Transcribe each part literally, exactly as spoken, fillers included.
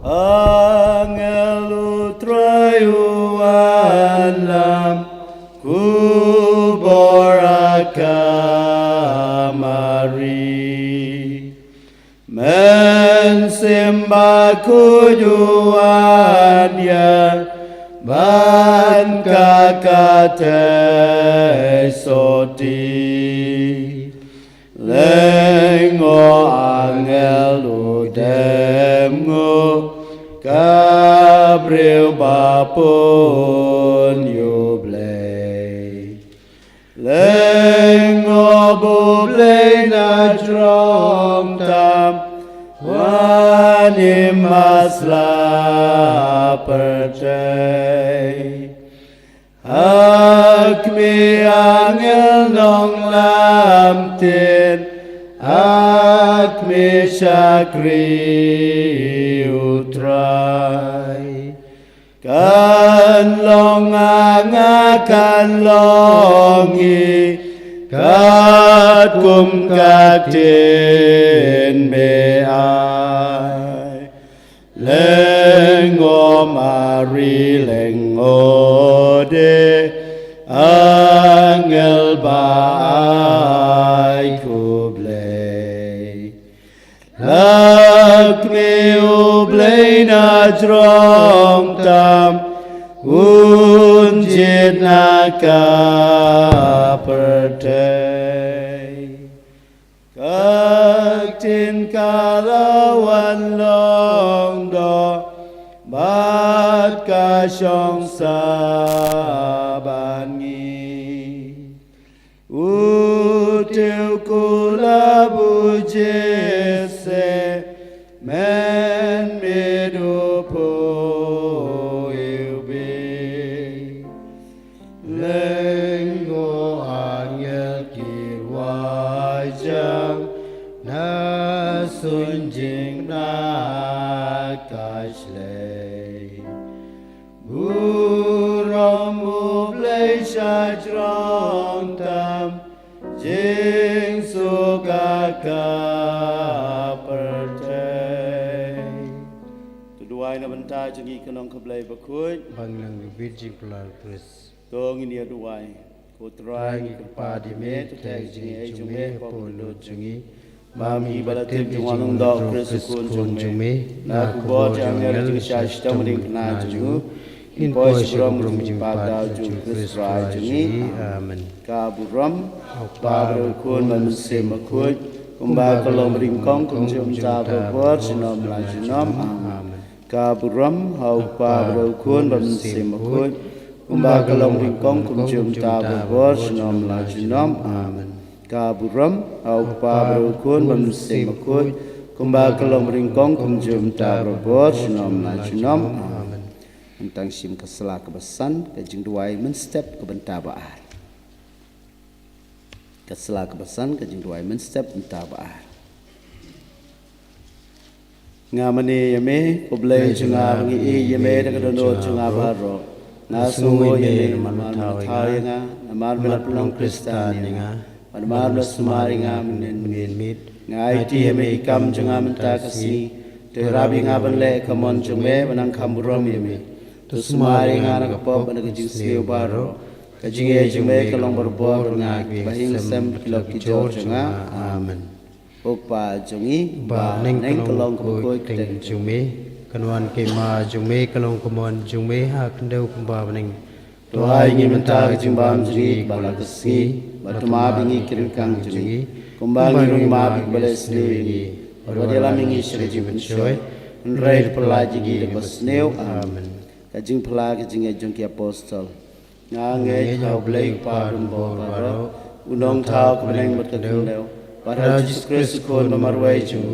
Angel u Trai u wan lam khubor ha ka Mari. Mynsiem Bakhuid u wan ïa ban ka kata soti. Lyngngoh angel u dem nguh ka briew ba bun ïa U Blei. Lyngngoh ba U Blei na jrong tam, wan im ha sla pyrthei. Ha khmih angel nonglam ktien, ha khmih shakri U Trai. Kan long ha nga, kan long hi, katkum ka ktien me ai. Lyngngoh Mari, lyngngoh de, angel ba ai khublei. Ha khmih U Blei na jrong tam, un jied na ka pyrthei. Ka ktien ka la wan long doh, bad ka shong sah bad ngi. U tiew kulab u Jesse, men miet u phuh u bih. Lyngngoh angel ki wai jam, na suiñ jingmyntoi ka shlei. Burom U Blei sha jrong tam, jingsuk ha ka pyrthei. To duwai na bynta jong ngi, ko Nongkhublei Bakhuid. Ba ngin nang bit jingpyllait Khrist. To ngin ïa duwai. Ko Trai, ngi kyrpad ïa me, to theh jingaiei jong me hapoh ka dohnud jong ngi. Bad me, ba la tip jingwan lyngdoh u Khrist u Khun jong me na ka bor jong angel, jingshai shitom ha ka diengphna jong u, ngin poi sha ka burom jingpakdaw jong u Khrist Trai jong ngi. Amen. Ka burom ha U Kpa bad ha U Khun bad ha U Mynsiem Bakhuid, kumba ka long ba nyngkong, kumjuh mynta, barabor, junom la junom. Amen. Ka burom ha U Kpa bad ha U Khun bad ha U Mynsiem Bakhuid, kumba ka long ba nyngkong, kumjuh mynta, barabor, junom la junom. Amen. Ka burom ha U Kpa bad ha U Khun bad ha U Mynsiem Bakhuid, kumba ka long ba nyngkong, kumjuh mynta, barabor, junom la junom. Amen. Ngan tang shim ka sla kaba san, ka jingduwai mynstep ka bynta ba ar. Ka sla kaba san, ka jingduwai mynstep bynta ba ar. Nga mane ïa me, ko Blei jong nga, ba nga ïeit ïa me da ka dohnud jong nga baroh. Nga sngewnguh ïa me namar me la thaw ïa nga, namar me la pynlong Khristan ïa nga, bad namar me la sumar ïa nga mynnin mynmiet. Nga aiti ïa me ki kam jong nga mynta ka sngi. To ïarap ïa nga ban leh ka mon jong me, ban nang kham burom ïa me. To sumar ïa nga na ka pop bad na ka jingsniew baroh. Ka jingaiei jong me kan long barabor ha nga, kiba hingsem, ki lok ki jor jong nga. Amen. Ko Kpa jong ngi, Uba ha bneng, ka long kaba khuid kteng jong me. Kan wan ka hima jong me, kan long ka mon jong me ha khyndew kumba ha bneng. To ai ngi mynta ka jingbam jong ngi kaba la ka sngi, bad to map ïa ngi ki ryngkang jong ngi, kumba ngi ruh ngi map ïa kiba leh sniew ïa ngi. Bad wat ïalam ïa ngi sha ka jingpynshoi, hynrei to pyllait ïa ngi da kaba sniew. Amen. Ka jingphla ka jingngeit jong ki apostol. Nga ngeit ha U Blei Kpa Donbor Baroh, U Nongthaw ka bneng bad ka khyndew, bad ha U Jisu Khrist U Khun ba marwei jong u,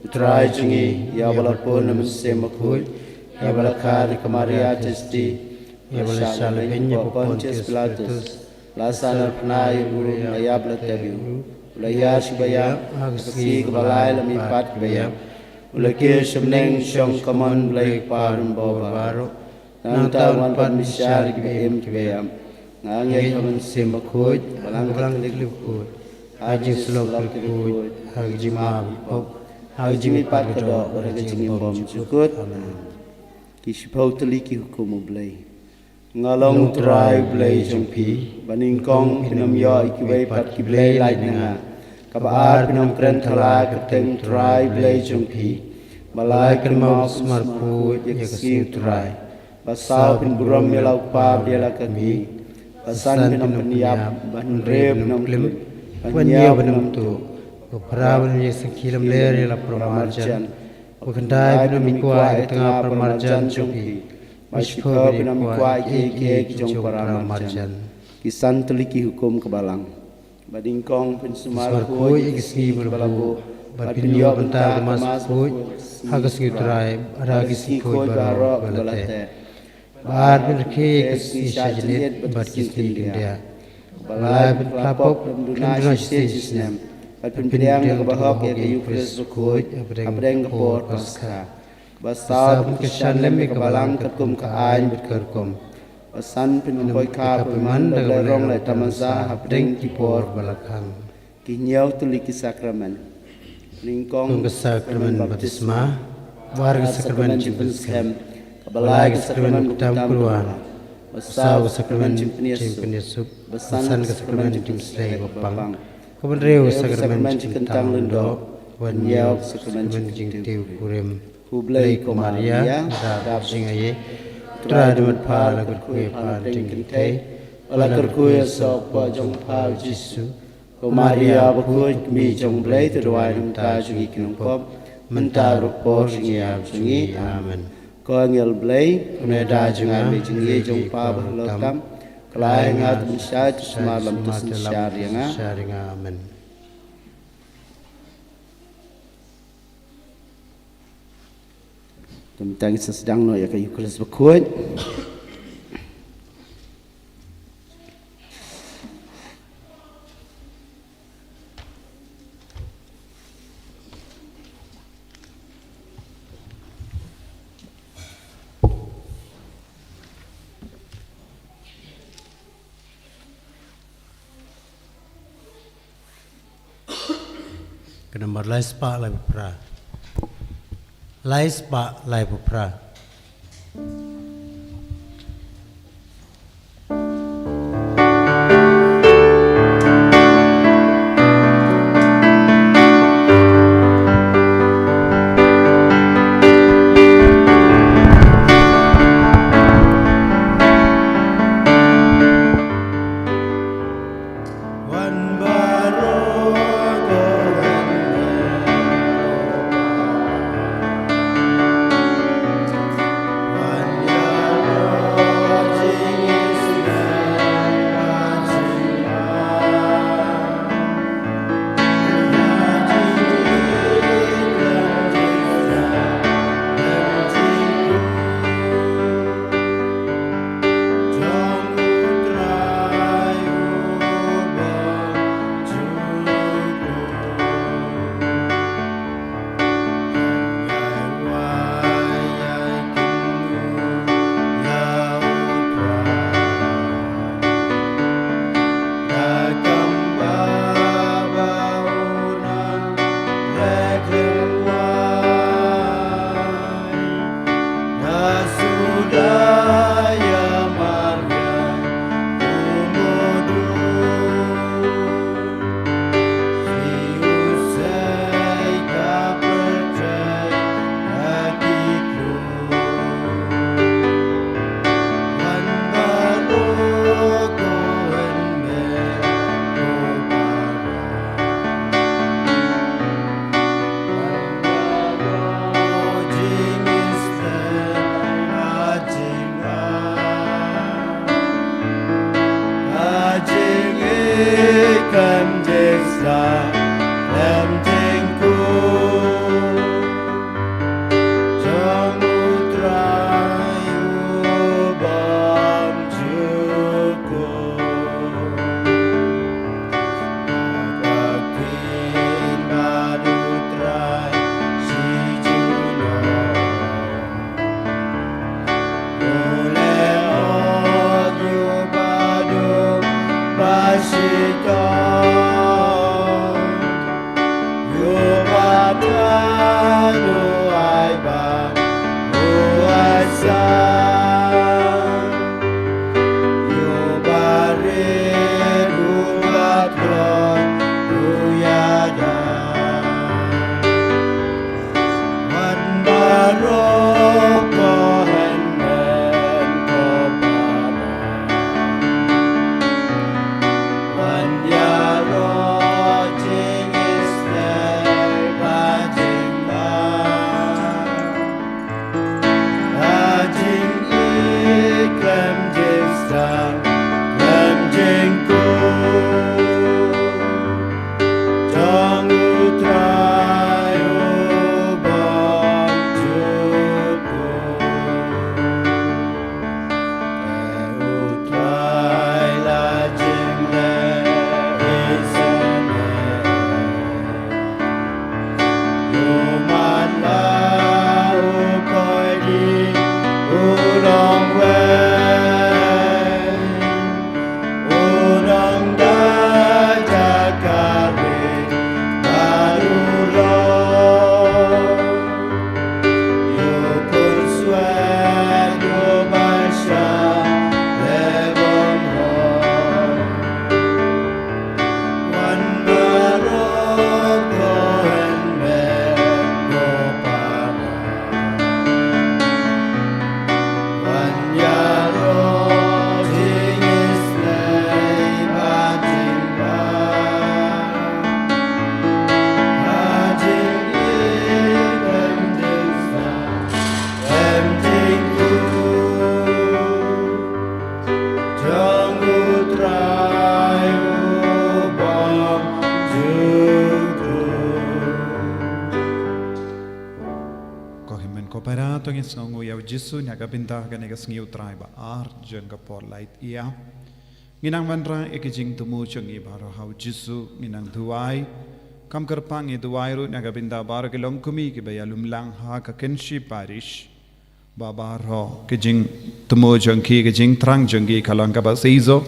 U Trai jong ngi, ïa uba la pun na U Mynsiem Bakhuid, ïa uba la khad da ka Maria Theisotti, ïa uba la shah lehbeiñ hapoh Pontius Pilatus, la sahnarphna ïa u, la ïap, la tep ïa u, u la hiar sha kiba ïap, ha ka sngi kaba lai la mihpat kiba ïap, u la kiew sha bneng, shong ha ka mon U Blei Kpa Donbor Baroh. Nangta un wan ban bishar ïa kiba im kiba ïap. Nga ngeit ha U Mynsiem Bakhuid, ha ka Balang Katholik bakhuid, ha ka jingsyllok bakhuid, ha ka jingmap ki pop, ha ka jingmihpat ka doh bad ha ka jingim bymjukut. Amen. Ki shiphew tylli ki hukum U Blei. Nga long U Trai U Blei jong phi, ba nyngkong phin ym ïoh ïa kiwei pat ki blei lait na nga. Kaba ar, phin ym kren thala ïa ka kyrteng U Trai U Blei jong phi. Ba lai, kynmaw sumar khuid ïa ka sngi U Trai. Ba saw, phin burom ïa la u kpa bad ïa la ka kmie. Ba san, phin ym pynïap. Ba hynriew, phin ym klim. Ba hynñiew, phin ym tuh. Ba phra, phin ym ïasangeh lamler ïa la paramarjan. Ba khyndai, phin ym ïakwah ïa ka tnga paramarjan jong phi. Ba shiphew, phin ym ïakwah ïa kiei kiei ki jong paramarjan. Ki san tylli ki hukum ka Balang. Ba nyngkong phin sumar khuid ïa ki sngi ba la buh, bad phin ïoh bynta ka Mass Khuid ha ka sngi U Trai, bad ha ki sngi khuid baroh kiba la teh. Ba ar, phin rakhe ïa ki sngi shah jynit bad ki sngi kyndiah. Ba lai, phin phla pop, phin duna shisien shisnem, bad phin pdiang kaba hok ïa ka Eukharist bakhuid hapdeng ka por Paskha. Ba saw, phin kyrshan lem ïa ka Balang katkum ka aiñ bad ka rukom. Ba san, phin ym poi kha poi man da ka balei rong leh tamasa hapdeng ki por ba la khang. Ki hynñiew tylli ki sakramen. Nyngkong, ka sakramen baptisma. Ba ar, ka sakramen jingpynskhem. Kaba lai, ka sakramen kyntam kyrwan. Ba saw, ka sakramen jingpynïasuk. Ba san, ka sakramen jingpynslei ba pang. Kaba hynriew, ka sakramen jingkyntang lyngdoh. Ba hynñiew, ka sakramen jingtiew kurim. Khublei ko Maria, da dap jingaiei, U Trai u don bad pha, la kyrkhu ïa pha hapdeng ki kynthei, bad la kyrkhu ïa u soh u kpoh jong pha U Jisu. Ko Maria bakhuid, Kmie jong U Blei, to duwai na ka bynta jong ngi ki nongpop, mynta bad ha ka por jong ka ïap jong ngi. Amen. Ko angel Blei, pynïada jong nga ïa ka jingïeit jong u Kpa Bahalor Tam. Khlaiñ ïa nga, to pynshai, to sumar lem, to synshar ïa nga. Amen. Te mynta ngin sa sdang noh ïa ka Eukharist bakhuid. Ka nambar lai spah lai phra. Lai spah lai phra. Ko hynmen ko para, to ngin sngewnguh ïa u Jisu na ka bynta kane ka sngi U Trai ba ar jong ka por lait ïa. Ngin nang wanrah ïa ki jingthmu jong ngi baroh ha u Jisu, ngin nang duwai. Kam kyrpang ngi duwai ruh na ka bynta baroh ki longkmie kiba ïalum lang ha ka Kynshi Parish. Ba baroh ki jingthmu jong ki, ki jingthrang jong ki ka long kaba shisha.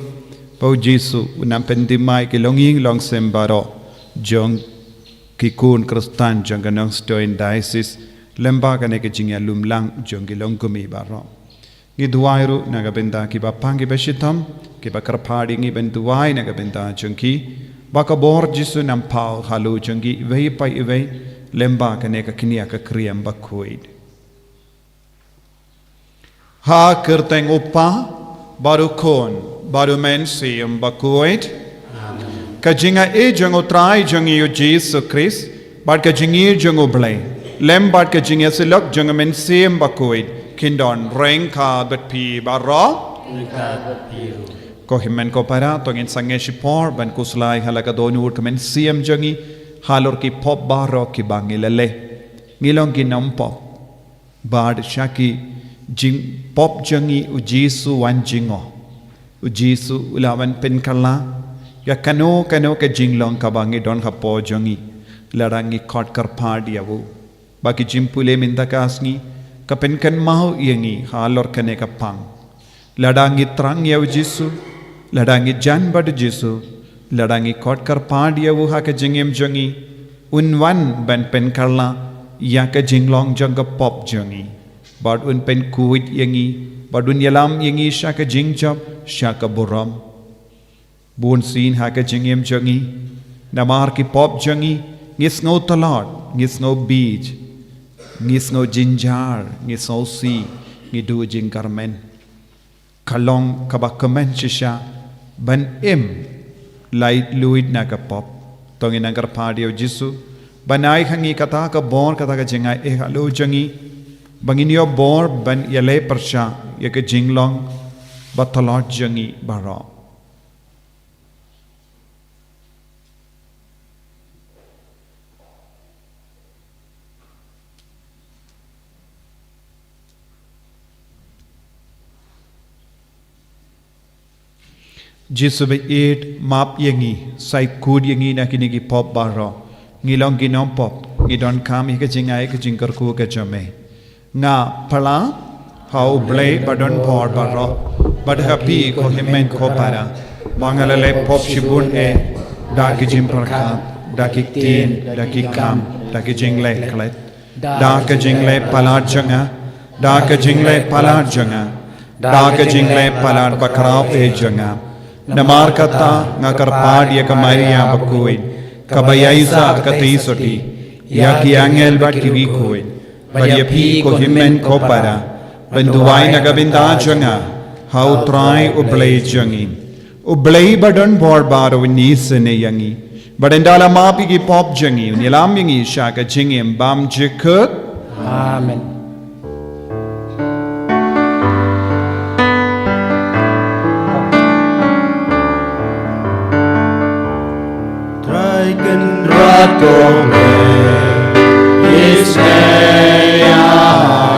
Ba u Jisu un nang pynthymmai ki longïing longsem baroh jong ki khun Khristan jong ka Nongstoiñ Diocese lem bad kane ka jingïalum lang jong ki longkmie baroh. Ngi duwai ruh na ka bynta kiba pang kiba shitom, kiba kyrpad ïa ngi ban duwai na ka bynta jong ki. Ba ka bor Jisu un nang paw halor jong ki iwei pa iwei lem bad kane ka kñia ka Khriam Bakhuid. Ha ka kyrteng U Kpa, bad U Khun, bad U Mynsiem Bakhuid. Ka jingaiei jong U Trai jong ngi U Jisu Khrist, bad ka jingïeit jong U Blei, lem bad ka jingïasyllok jong U Mynsiem Bakhuid, kin don ryngkat bad phi baroh. Ko hynmen ko para, to ngin sangeh shipor ban khuslai ha la ka dohnud ka mynsiem jong ngi halor ki pop baroh kiba ngi la leh. Ngi long ki nongpop. Bad sha ki jingpop jong ngi U Jisu u wan jngoh. U Jisu u la wan pynkylla ïa kano kano ka jinglong kaba ngi don hapoh jong ngi. Lada ngi khot kyrpad ïa u, ba ki jingpule mynta ka sngi ka pynkynmaw ïa ngi halor kane ka pang. Lada ngi thrang ïa U Jisu, lada ngi jan bad U Jisu, lada ngi khot kyrpad ïa u ha ka jingim jong ngi, un wan ban pynkylla ïa ka jinglong jong ka pop jong ngi. Bad un pynkhuid ïa ngi, bad un ïalam ïa ngi sha ka jingjop, sha ka burom. Bunsien ha ka jingim jong ngi, namar ki pop jong ngi, ngi sngew tlot, ngi sngew bieit, ngi sngew jynjar, ngi sngewsih, ngi duh jingkyrmen. Ka long kaba kmen shisha ban im laitluid na ka pop. To ngin nang kyrpad ïa U Jisu ban ai ha ngi kata ka bor, kata ka jingaiei halor jong ngi, ba ngin ïoh bor ban ïaleh pyrshah ïa ka jinglong ba tlot jong ngi baroh. Jisu ba ïeit, map ïa ngi, sa ïakut ïa ngi na kine ki pop baroh. Ngi long ki nongpop, ngi donkam ïa ka jingai ka jingkyrkhu ka jong me. Nga pla ha U Blei ba don bor baroh, bad ha phi ko hynmen ko para, ba nga la leh pop shibun eh, da ki jingpyrkhat, da ki ktien, da ki kam, da ki jingleh klet, da ka jingleh palat jong nga, da ka jingleh palat jong nga, da ka jingleh palat bakhraw eh jong nga. Namar kata nga kyrpad ïa ka Maria bakhuid, kaba ïaisah ka tei sotti, ïa ki angel bad kiwei khuid, Bad ïa phi ko hynmen ko para, ban duwai na ka bynta jong nga ha U Trai U Blei jong ngi. U Blei ba don bor baroh un isynei ïa ngi, bad un da la map ïa ki pop jong ngi, un ïalam ïa ngi sha ka jingim bymjukut. Amen. Trai Kynrad ko Blei, isynei ïa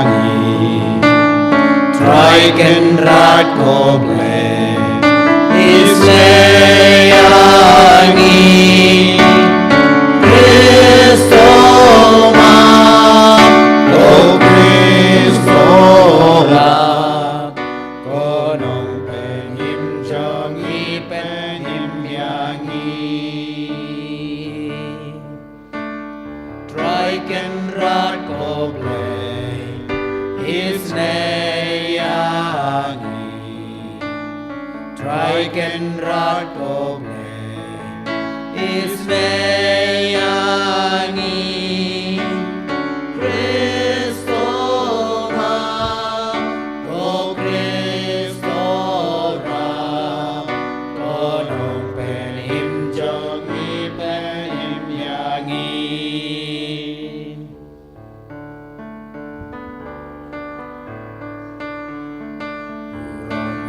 ngi. Trai Kynrad ko Blei, isynei ïa ngi. Khristomam, ko Khristorap, ko Nongpynim jong ngi, pynim ïa ngi. Trai Kynrad ko Blei, isynei ïa ngi. Trai Kynrad ko Blei, isynei ïa ngi. Khristomam, ko Khristorap, ko Nongpynim jong ngi, pynim ïa ngi.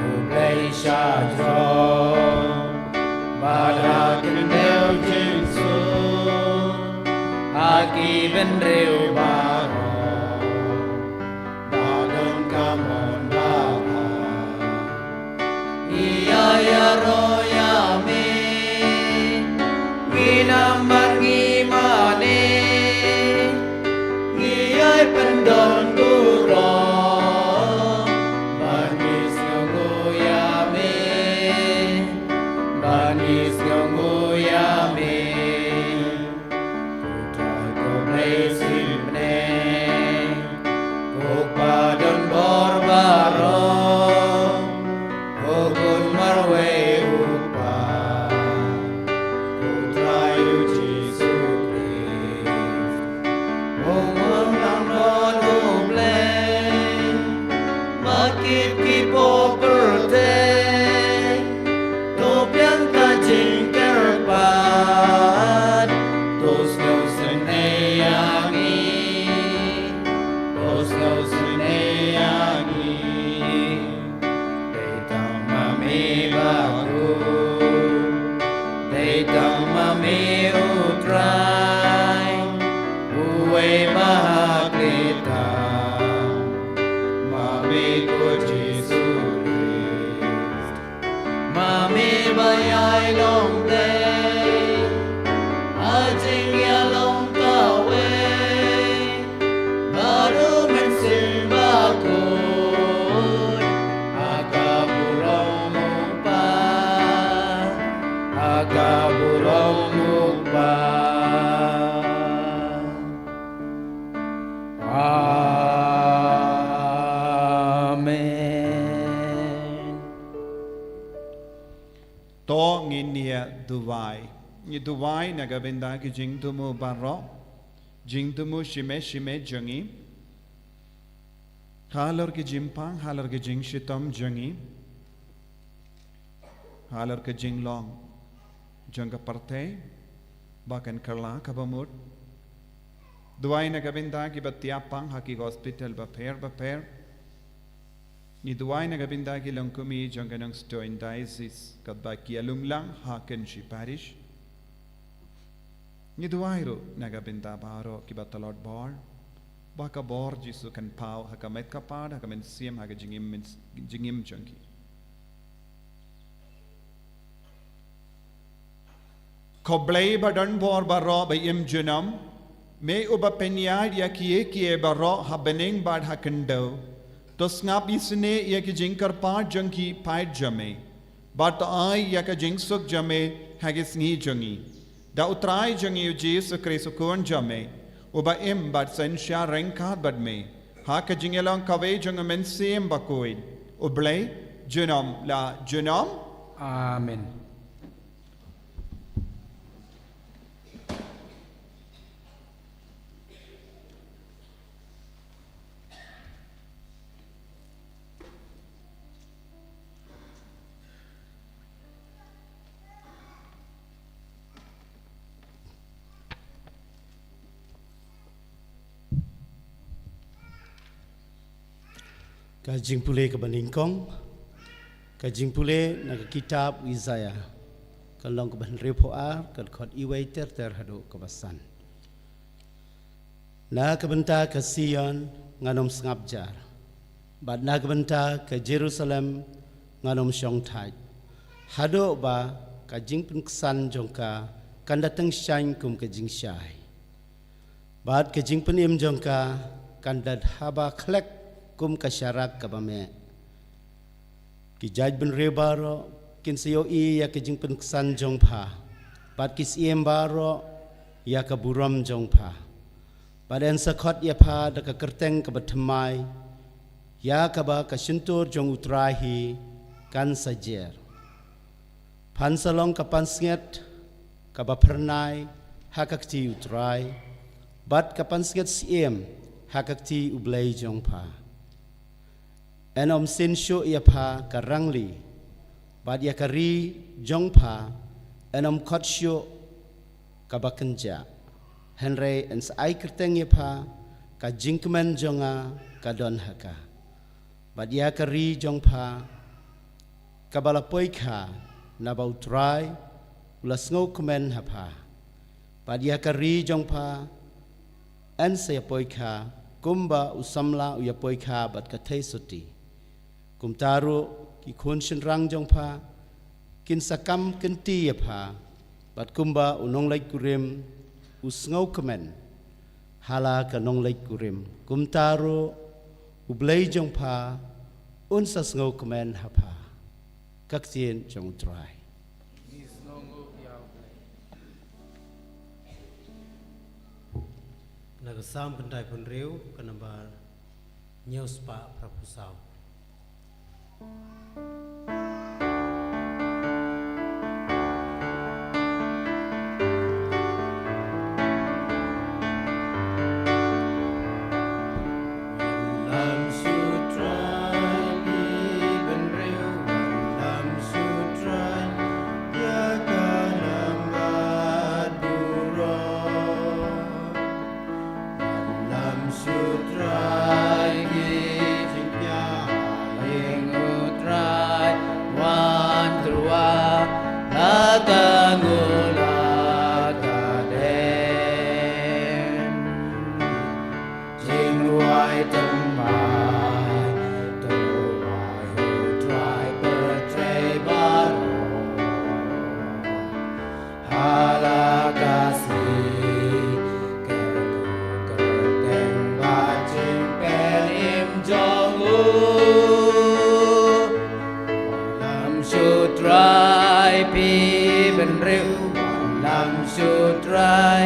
U Blei sha jrong, bad ha khyndew jingsuk, ha ki bynriew baroh, ba don ka mon babha. Ngi ïai ïaroh ïa me, ngi nam bad ngi mane, ngi ïai pyndon burom, ba ngi sngewnguh ïa me, ba ngi sngewnguh ïa me. Ko Trai ko Blei sngewbha, ko Kpa don bor baroh, ko Khun marwei U Kpa, ko Trai U Jisu Khrist. Ong u Nongpynim U Blei, ba kit ki pop pyrthei, to pdiang ka jingkyrpad, to sngewsynei ïa ngi, to sngewsynei ïa ngi. Dei tang ma me ba khuid, dei tang ma me U Trai, uwei ba ha khlieh tam, ma me ko Jisu Khrist. Ma me ba ïai long Blei, ha jingïalong kawei, bad U Mynsiem Bakhuid, ha ka burom U Kpa, ha ka burom U Kpa. Amen. To ngin ïa duwai. Ngi duwai na ka bynta ki jingthmu baroh, jingthmu shimet shimet jong ngi, halor ki jingpang, halor ki jingshitom jong ngi, halor ki jinglong jong ka pyrthei ba kan kylla kaba mut. Duwai na ka bynta kiba thiah pang ha ki hospital bapher bapher. Ngi duwai na ka bynta ki longkmie jong ka Nongstoiñ Diocese katba ki ïalum lang ha Kynshi Parish. Ngi duwai ruh na ka bynta baroh kiba tlot bor, ba ka bor Jisu kan paw ha ka met ka phad, ha ka mynsiem, ha ka jingim, jingim jong ki. Ko Blei ba don bor baroh ba im junom, me uba pynïaid ïa kiei kiei baroh ha bneng bad ha khyndew, to sngap isynei ïa ki jingkyrpad jong ki paid jong me, bad to ai ïa ka jingsuk jong me ha ki sngi jong ngi. Da U Trai jong ngi U Jisu Khrist U Khun jong me, uba im bad synshar ryngkat bad me, ha ka jingïalong kawei jong U Mynsiem Bakhuid, U Blei junom la junom. Amen. Ka jingpule kaba nyngkong, ka jingpule na ka kitab u Isaiah, ka lynnong kaba hynriewphew ar, ka dkhot uwei ter ter haduh kaba san. Na ka bynta ka Sion ngan ym sngap jar, bad na ka bynta ka Jerusalem ngan ym shong thait, haduh ba ka jingpynksan jong ka kan da tyngshaiñ kum ka jingshai, bad ka jingpynim jong ka kan da dhaba khlek kum ka sharak kaba meh. Ki jaitbynriew baroh kin sa ïohi ïa ka jingpynksan jong pha, bad ki syiem baroh ïa ka burom jong pha. Bad yn sa khot ïa pha da ka kyrteng kaba thymmai, ïa kaba ka shyntur jong U Trai hi kan sa jer. Phan sa long ka pansngiat kaba phyrnai ha ka kti U Trai, bad ka pansngiat syiem ha ka kti U Blei jong pha. Yn ym sin shuh ïa pha ka rangli, bad ïa ka ri jong pha yn ym khot shuh kaba kynjah. Hynrei yn sa ai kyrteng ïa pha, ka jingkmen jong nga ka don ha ka. Bad ïa ka ri jong pha kaba la poikha, naba U Trai u la sngewkmen ha pha. Bad ïa ka ri jong pha yn sa ïa poikha kumba u samla u ïa poikha bad ka theisotti. Kumta ruh ki khun shynrang jong pha kin sa kam kynti ïa pha, bad kumba u nongleit kurim u sngewkmen ha la ka nongleit kurim, kumta ruh U Blei jong pha un sa sngewkmen ha pha. Ka ktien jong U Trai. Na ka Salm kynthai phew hynriew, ka nambar hynñiew spah phra phew saw. Wan lam shu trai, phi bynriew, wan lam shu trai ïa ka nambat burom. Wan lam shu trai, ki jingkñia ha ïing U Trai, wan tyrwa la ka ngul la ka dem. Jingrwai thymmai, to rwai U Trai pyrthei baroh. Ha la ka sngi, kyrkhu kyrteng bad jingpynim jong u. Wan lam shu trai, phi bynriew, wan lam shu trai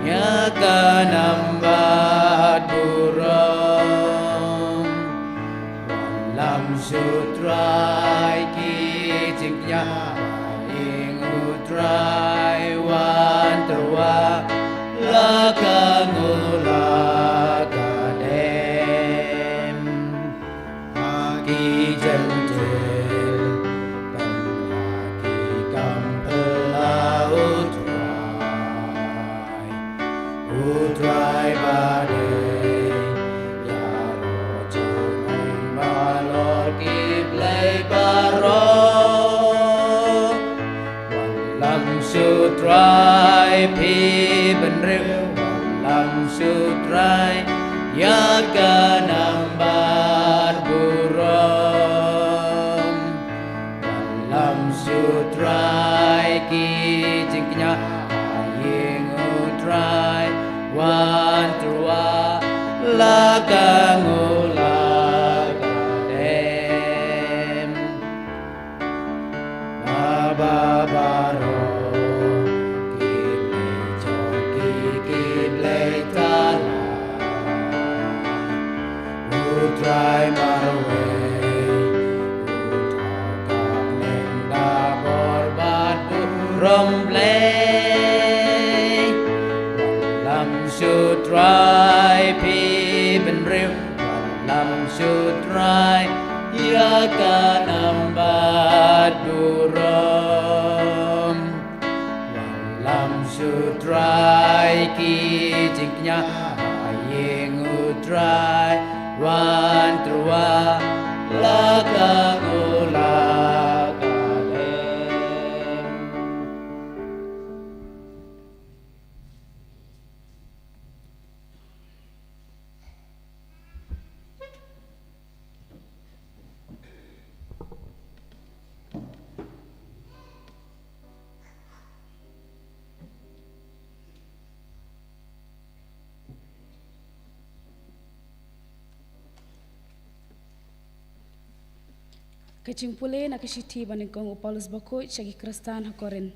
ïa ka nambat burom. Wan lam shu trai, ki jingkñia ha ïing U Trai, wan tyrwa la ka ngul la ka dem. Ha ki Jentil, pynha ki kam phylla U Trai. U Trai ba dei, ïaroh jong u ba halor ki blei baroh. Wan lam shu trai, phi bynriew, wan lam shu trai ïa ka nambat burom. Wan lam shu trai, ki jingkñia ha ïing U Trai, wan tyrwa la ka ngul la ka dem. Naba baroh ki blei jong ki, ki blei thala. U Trai marwei, u thaw ka bneng da bor bad burom Blei. Wan lam shu trai, phi bynriew, wan lam shu trai ïa ka nambat burom. Wan lam shu trai, ki jingkñia ha ïing U Trai, Wan trua la ka ngula ka lem. Ka jingpule na ka shithi ba nyngkong u Paulus bakhuid sha ki Khristan ha Korinth.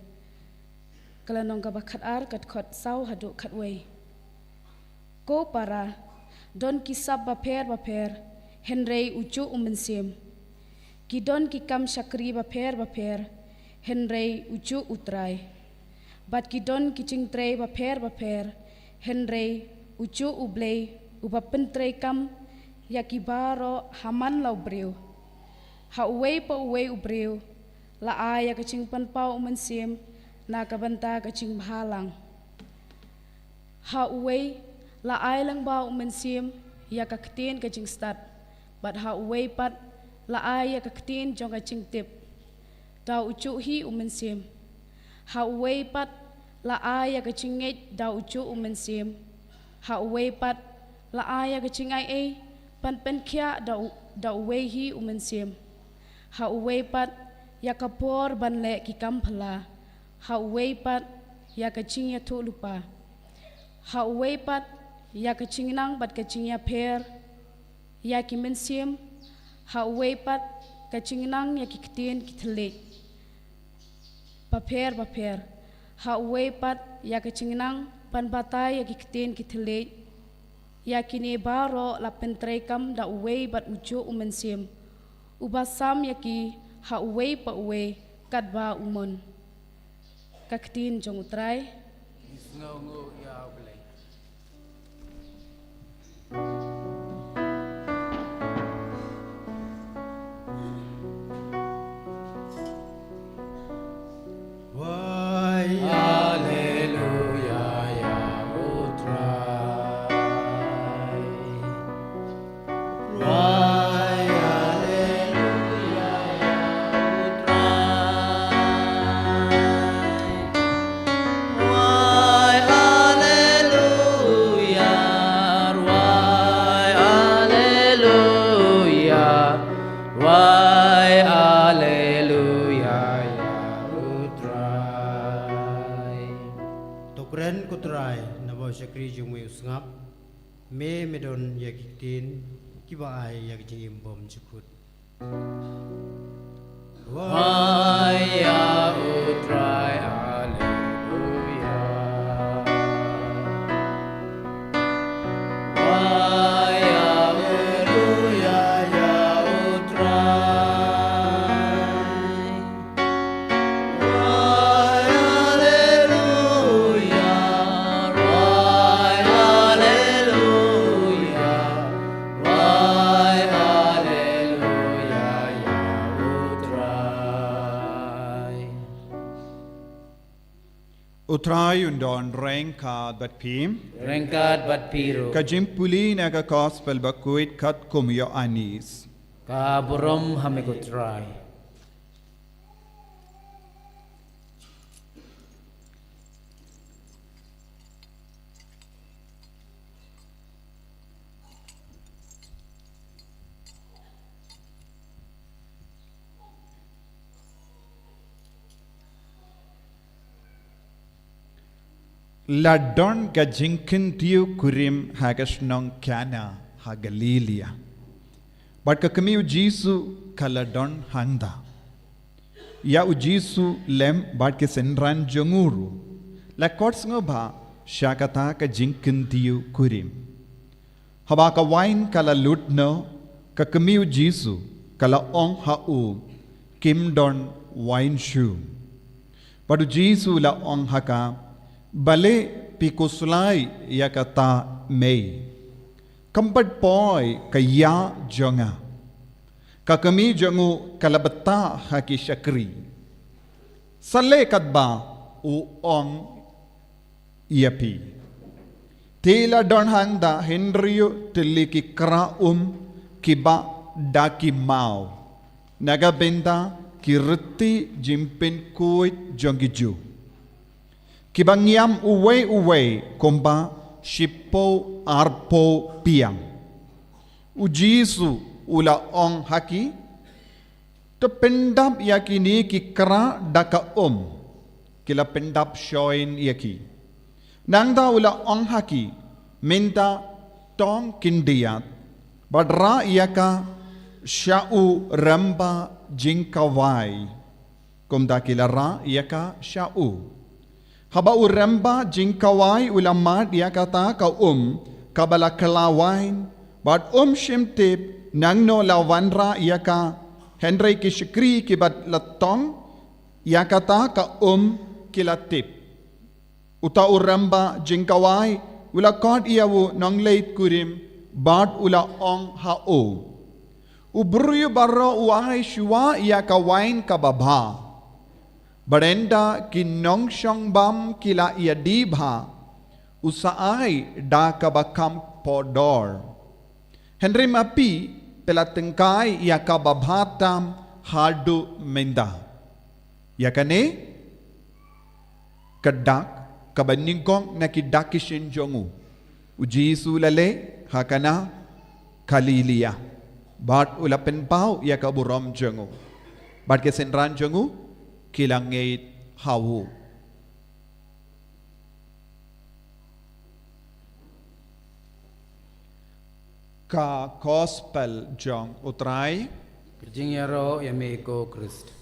Ka lynnong kaba khatar, ka dkhot saw haduh khatwei. Ko para, don ki sap bapher bapher, hynrei u juh u Mynsiem. Ki don ki kam shakri bapher bapher, hynrei u juh u Trai. Bad ki don ki jingtrei bapher bapher, hynrei u juh u Blei uba pyntreikam ïa ki baroh ha man la u briew. Ha uwei pa uwei u briew la ai ïa ka jingpynpaw u Mynsiem na ka bynta ka jingbhalang. Ha uwei la ai lyngba u Mynsiem ïa ka ktien ka jingstad, bad ha uwei pat la ai ïa ka ktien jong ka jingtip da u juh hi u Mynsiem. Ha uwei pat la ai ïa ka jingngeit da u juh u Mynsiem. Ha uwei pat la ai ïa ka jingaiei ban pynkhiah da u, da uwei hi u Mynsiem. Ha uwei pat ïa ka bor ban leh ki kam phylla. Ha uwei pat ïa ka jingïathuhlypa. Ha uwei pat ïa ka jingnang bad ka jingïapher ïa ki mynsiem. Ha uwei pat ka jingnang ïa ki ktien ki thylliej bapher bapher. Ha uwei pat ïa ka jingnang ban batai ïa ki ktien ki thylliej. Ïa kine baroh la pyntreikam da uwei bad u juh u Mynsiem, uba sam ïa ki ha uwei pa uwei katba u mon. Ka ktien jong u Trai. Sngewnguh ïa u Blei. Wai, haleluya, ïa u Trai. Wai, haleluya, ïa u Trai. Wai, haleluya, wai, haleluya, wai, haleluya, ïa u Trai. To kren ko Trai, naba u shakri jong me u sngap, me, me don ïa ki ktien kiba ai ïa ki jingim bymjukut. Wai ïa u Trai, haleluya. Wai, haleluya, ïa u Trai. Wai, haleluya, wai, haleluya, wai, haleluya, ïa u Trai. U Trai un don ryngkat bad phi. Ryngkat bad phi ruh. Ka jingpule na ka Gospel bakhuid katkum u Ïoannis. Ka burom ha me ko Trai. La don ka jingkyntiew kurim ha ka shnong Kana ha Galilaïa. Bad ka kmie u Jisu ka la don hangta. Ïa u Jisu lem bad ki synran jong u ruh la khot sngewbha sha kata ka jingkyntiew kurim. Haba ka wain ka la lut noh, ka kmie u Jisu ka la ong ha u, "Kim don wain shuh." Bad u Jisu u la ong ha ka, "Balei phi khuslai ïa kata mei? Kam pat poi ka ïa jong nga. Ka kmie jong u ka la btah ha ki shakri. Sa leh katba u ong ïa phi." Te la don hangta hynriew tylli ki kra um kiba da ki maw, na ka bynta ki riti jingpynkhuid jong ki Jiw, kiba ngiam uwei uwei kumba shiphew arphew piang. U Jisu u la ong ha ki, to pyndap ïa kine ki kra da ka um. Ki la pyndap shoi ïa ki. Nangta u la ong ha ki, mynta tong khyndiat bad rah ïa ka sha u rangbah jingkhawai. Kumta ki la rah ïa ka sha u. Haba u rangbah jingkhawai u la mad ïa kata ka um kaba la kylla waiñ, bad um shym tip nangno la wanrah ïa ka, hynrei ki shakri kiba la tong ïa kata ka um ki la tip. Uta u rangbah jingkhawai u la khot ïa u nongleit kurim bad u la ong ha u, u briew baroh u ai shuwa ïa ka waiñ kaba bha, bad ynda ki nongshongbam ki la ïa die bha, u sa ai da kaba kham pohdor. Hynrei ma phi, phi la tyngkai ïa kaba bha tam haduh mynta. Ïa kane ka dak kaba nyngkong na ki dak ki shin jong u, u Jisu u la leh ha Kana Galilea, bad u la pynpaw ïa ka burom jong u, bad ki synran jong u ki la ngeit ha u. Ka Gospel jong U Trai. Ka jingïaroh ïa me ko Khrist.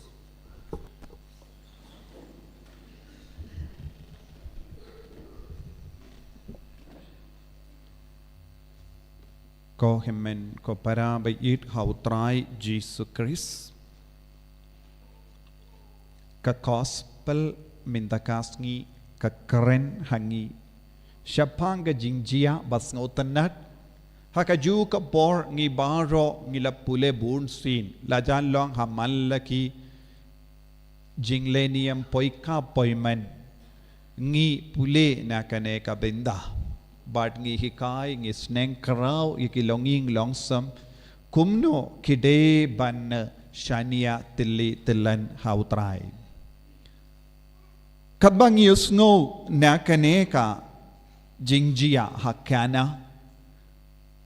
Ko hynmen ko para ba ïeit ha U Trai Jisu Khrist. Ka Gospel mynta ka sngi ka kren ha ngi shaphang ka jingjia ba sngewtynnat. Ha kajuh ka por ngi baroh ngi la pule bunsien, la jan long ha man la ki jingleh niam poi ka poi man. Ngi pule na kane ka bynta bad ngi hikai, ngi sneng khraw ïa ki longïing longsem kumno ki dei ban shaniah tylli tyllan ha U Trai. Katba ngi ïohsngew na kane ka jingjia ha Kana,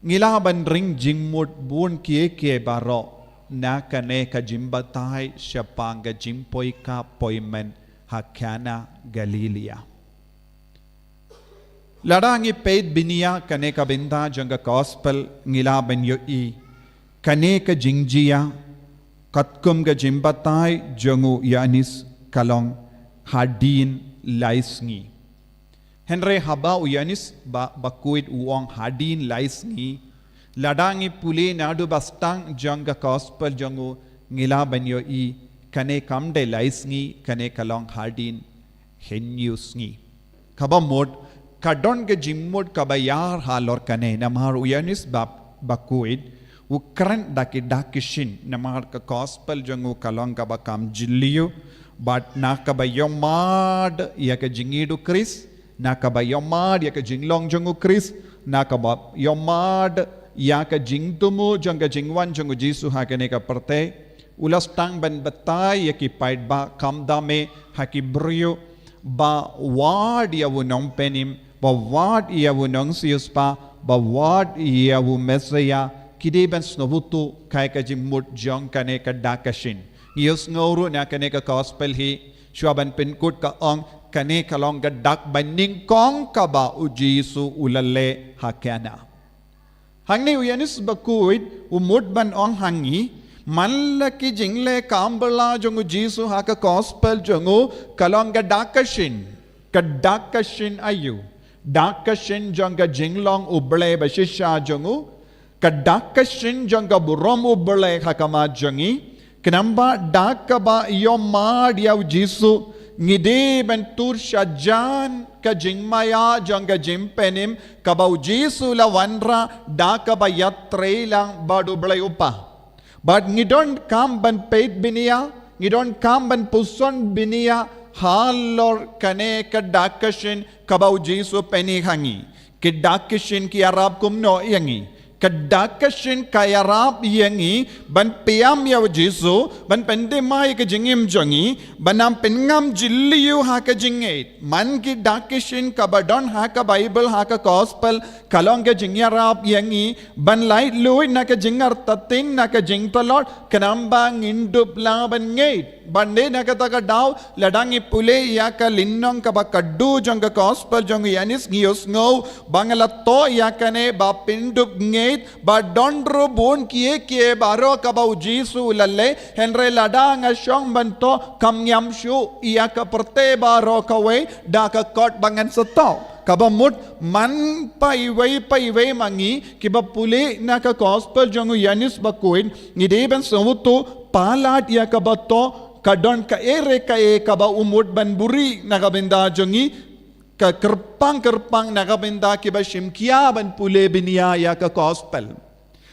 ngi lah ban ring jingmut bun kiei kiei baroh na kane ka jingbatai shaphang ka jingpoi ka poi man ha Kana Galilea. Lada ngi peit bniah kane ka bynta jong ka Gospel, ngi lah ban ïohi kane ka jingjia katkum ka jingbatai jong u Ïoannis ka long hadien lai sngi. Hynrei haba u Ïoannis ba, bakhuid u ong hadien lai sngi, lada ngi pule naduh ba sdang jong ka Gospel jong u, ngi lah ban ïohi kane kam dei lai sngi, kane ka long hadien hynñiew sngi. Kaba mut, ka don ka jingmut kaba ïar halor kane, namar u Ïoannis ba, bakhuid u kren da ki dak ki shin, namar ka Gospel jong u ka long kaba kham jylliew, bad na kaba ïohmad ïa ka jingïeid u Khrist, na kaba ïohmad ïa ka jinglong jong u Khrist, na kaba ïohmad ïa ka jingthmu jong ka jingwan jong u Jisu ha kane ka pyrthei. U la sdang ban batai ïa ki paidbah, khamtam eh ha ki briew ba wad ïa u Nongpynim, ba wad ïa u Nongsiewspah, ba wad ïa u Messiah, ki dei ban sngewthuh kaei ka jingmut jong kane ka dak ka shin. Ngi ïohsngew ruh na kane ka Gospel hi, shuwa ban pynkut ka ong, kane ka long ka dak ba nyngkong kaba u Jisu u la leh ha Kana. Hangne u Ïoannis bakhuid u mut ban ong ha ngi, man la ki jingleh kam bylla jong u Jisu ha ka Gospel jong u ka long ka dak ka shin. Ka dak ka shin aïu? Dak ka shin jong ka jinglong U Blei ba shisha jong u, ka dak ka shin jong ka burom U Blei ha khmat jong ngi. Khnang ba da kaba ïohmad ïa u Jisu, ngi dei ban tur shajan ka jingmaïa jong ka jingpynim kaba u Jisu u la wanrah da kaba ïatrei lang bad U Blei U Kpa. Bad ngi donkam ban peit bniah, ngi donkam ban puson bniah halor kane ka dak ka shin kaba u Jisu u pyni ha ngi. Ki dak ki shin ki ïarap kumno ïa ngi? Ka dak ka shin ka ïarap ïa ngi ban pynïam ïa u Jisu, ban pyndem ïa ka jingim jong ngi, ban ym pynngam jylliew ha ka jingngeit. Man ki dak ki shin kaba don ha ka Baibl, ha ka Gospel, ka long ka jingïarap ïa ngi ban laitluid na ka jingartatien, na ka jingtlot, khnang ba ngin dup lah ban ngeit. Bad na kata ka daw, lada ngi pule ïa ka lynnong kaba khatduh jong ka Gospel jong u Ïoannis, ngi ïohsngew ba nga la thoh ïa kane ba phin dup ngeit, ba don ruh bun kiei kiei baroh kaba u Jisu u la leh, hynrei lada nga shong ban thoh, kam ngiam shuh ïa ka pyrthei baroh kawei da ka kot ba ngan sa thoh. Kaba mut, man pa iwei pa iwei ma ngi kiba pule na ka Gospel jong u Ïoannis Bakhuid, ngi dei ban sngewthuh palat ïa kaba thoh, ka don kaei re kaei kaba u mut ban buhrieh na ka bynta jong ngi, ka kyrpang kyrpang na ka bynta kiba shim khia ban pule bniah ïa ka Gospel.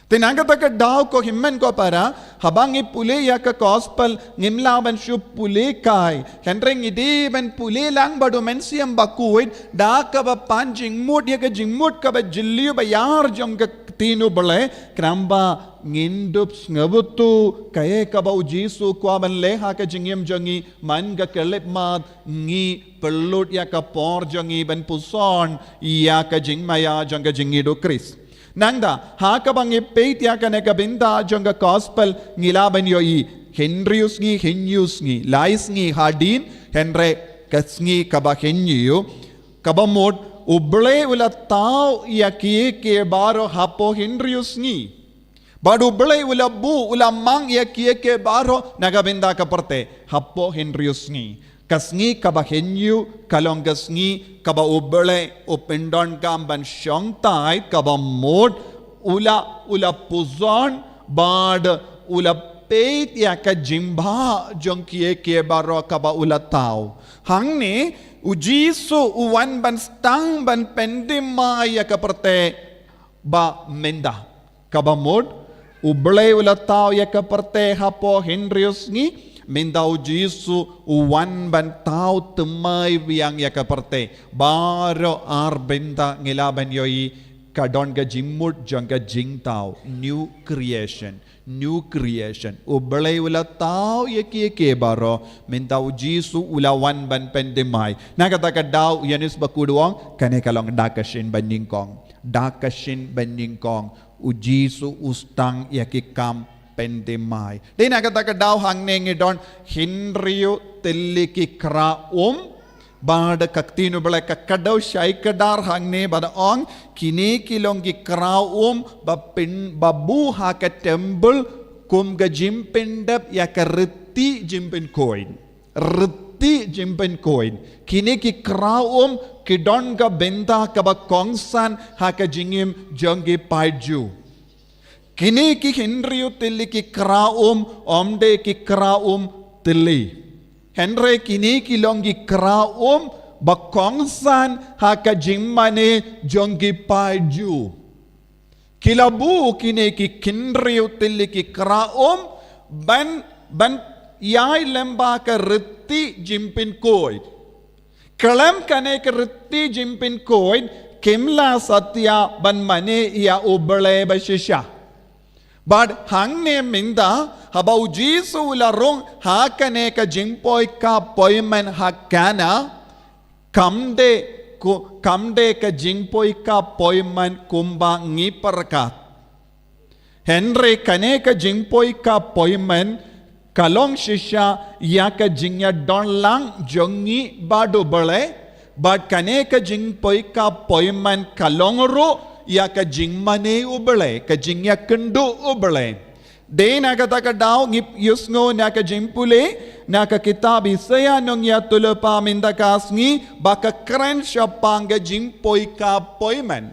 Te na kata ka daw, ko hynmen ko para, haba ngi pule ïa ka Gospel, ngim lah ban shu pule kai, hynrei ngi dei ban pule lang bad u Mynsiem Bakhuid da kaba pan jingmut ïa ka jingmut kaba jylliew ba ïar jong ka ktien U Blei, khnang ba ngin dup sngewthuh kaei kaba u Jisu u kwah ban leh ha ka jingim jong ngi. Man ka khyllipmat, ngi pynlut ïa ka por jong ngi ban puson ïa ka jingmaïa jong ka jingïeit u Khrist. Nangta, ha kaba ngi peit ïa kane ka bynta jong ka Gospel, ngi lah ban ïohi, hynriew sngi, hynñiew sngi, lai sngi hadien, hynrei ka sngi kaba hynñiew, kaba mut, U Blei u la thaw ïa kiei kiei baroh hapoh hynriew sngi. Bad U Blei u la buh, u la mang ïa kiei kiei baroh na ka bynta ka pyrthei hapoh hynriew sngi. Ka sngi kaba hynñiew ka long ka sngi kaba U Blei u pyndonkam ban shong tight, kaba mut u la, u la puson bad u la peit ïa ka jingbha jong kiei kiei baroh kaba u la thaw. Hangne u Jisu u wan ban sdang ban pyndem ïa ka pyrthei ba mynta. Kaba mut, U Blei u la thaw ïa ka pyrthei hapoh hynriew sngi, mynta u Jisu u wan ban thaw thymmai biang ïa ka pyrthei. Baroh ar bynta ngi lah ban ïohi ka don ka jingmut jong ka jingthaw, new creation, new creation. U Blei u la thaw ïa kiei kiei baroh, mynta u Jisu u la wan ban pyndem. Na kata ka daw, u Ïoannis Bakhuid u ong, kane ka long dak ka shin banyngkong. Dak ka shin banyngkong. U Jisu u sdang ïa ki kam pyndem. Dei na kata ka daw hangne ngi don hynriew tylli ki kra um, bad ka ktien U Blei ka kdew shai kdar hangne bad ong, kine ki long ki kra um ba pyn, ba buh ha ka temple kum ka jingpyndep ïa ka riti jingpynkhuid. Riti jingpynkhuid. Kine ki kra um ki don ka bynta kaba kongsan ha ka jingim jong ki paid Jiw. Kine ki hynriew tylli ki kra um, ym dei ki kra um tylli. Hynrei kine ki long ki kra um ba kongsan ha ka jingmane jong ki paid Jiw. Ki la buh kine ki hynriew tylli ki kra um ban, ban ïai lyngba ka riti jingpynkhuid. Khlem kane ka riti jingpynkhuid, kim lah satia ban mane ïa U Blei ba shisha. Bad hangne mynta, haba u Jisu u la rung ha kane ka jingpoi kha poimen ha Kana, kam dei ku, kam dei ka jingpoi kha poimen kumba ngi pyrkhat. Hynrei kane ka jingpoi kha poimen ka long shisha ïa ka jingïadonlang jong ngi bad U Blei, bad kane ka jingpoi kha poimen ka long ruh ïa ka jingmane U Blei, ka jingïakynduh U Blei. Dei na kata ka daw ngi ïohsngew na ka jingpule na ka kitab Isaïah Nongïathuhlypa mynta ka sngi ba ka kren shaphang ka jingpoi kha poimen.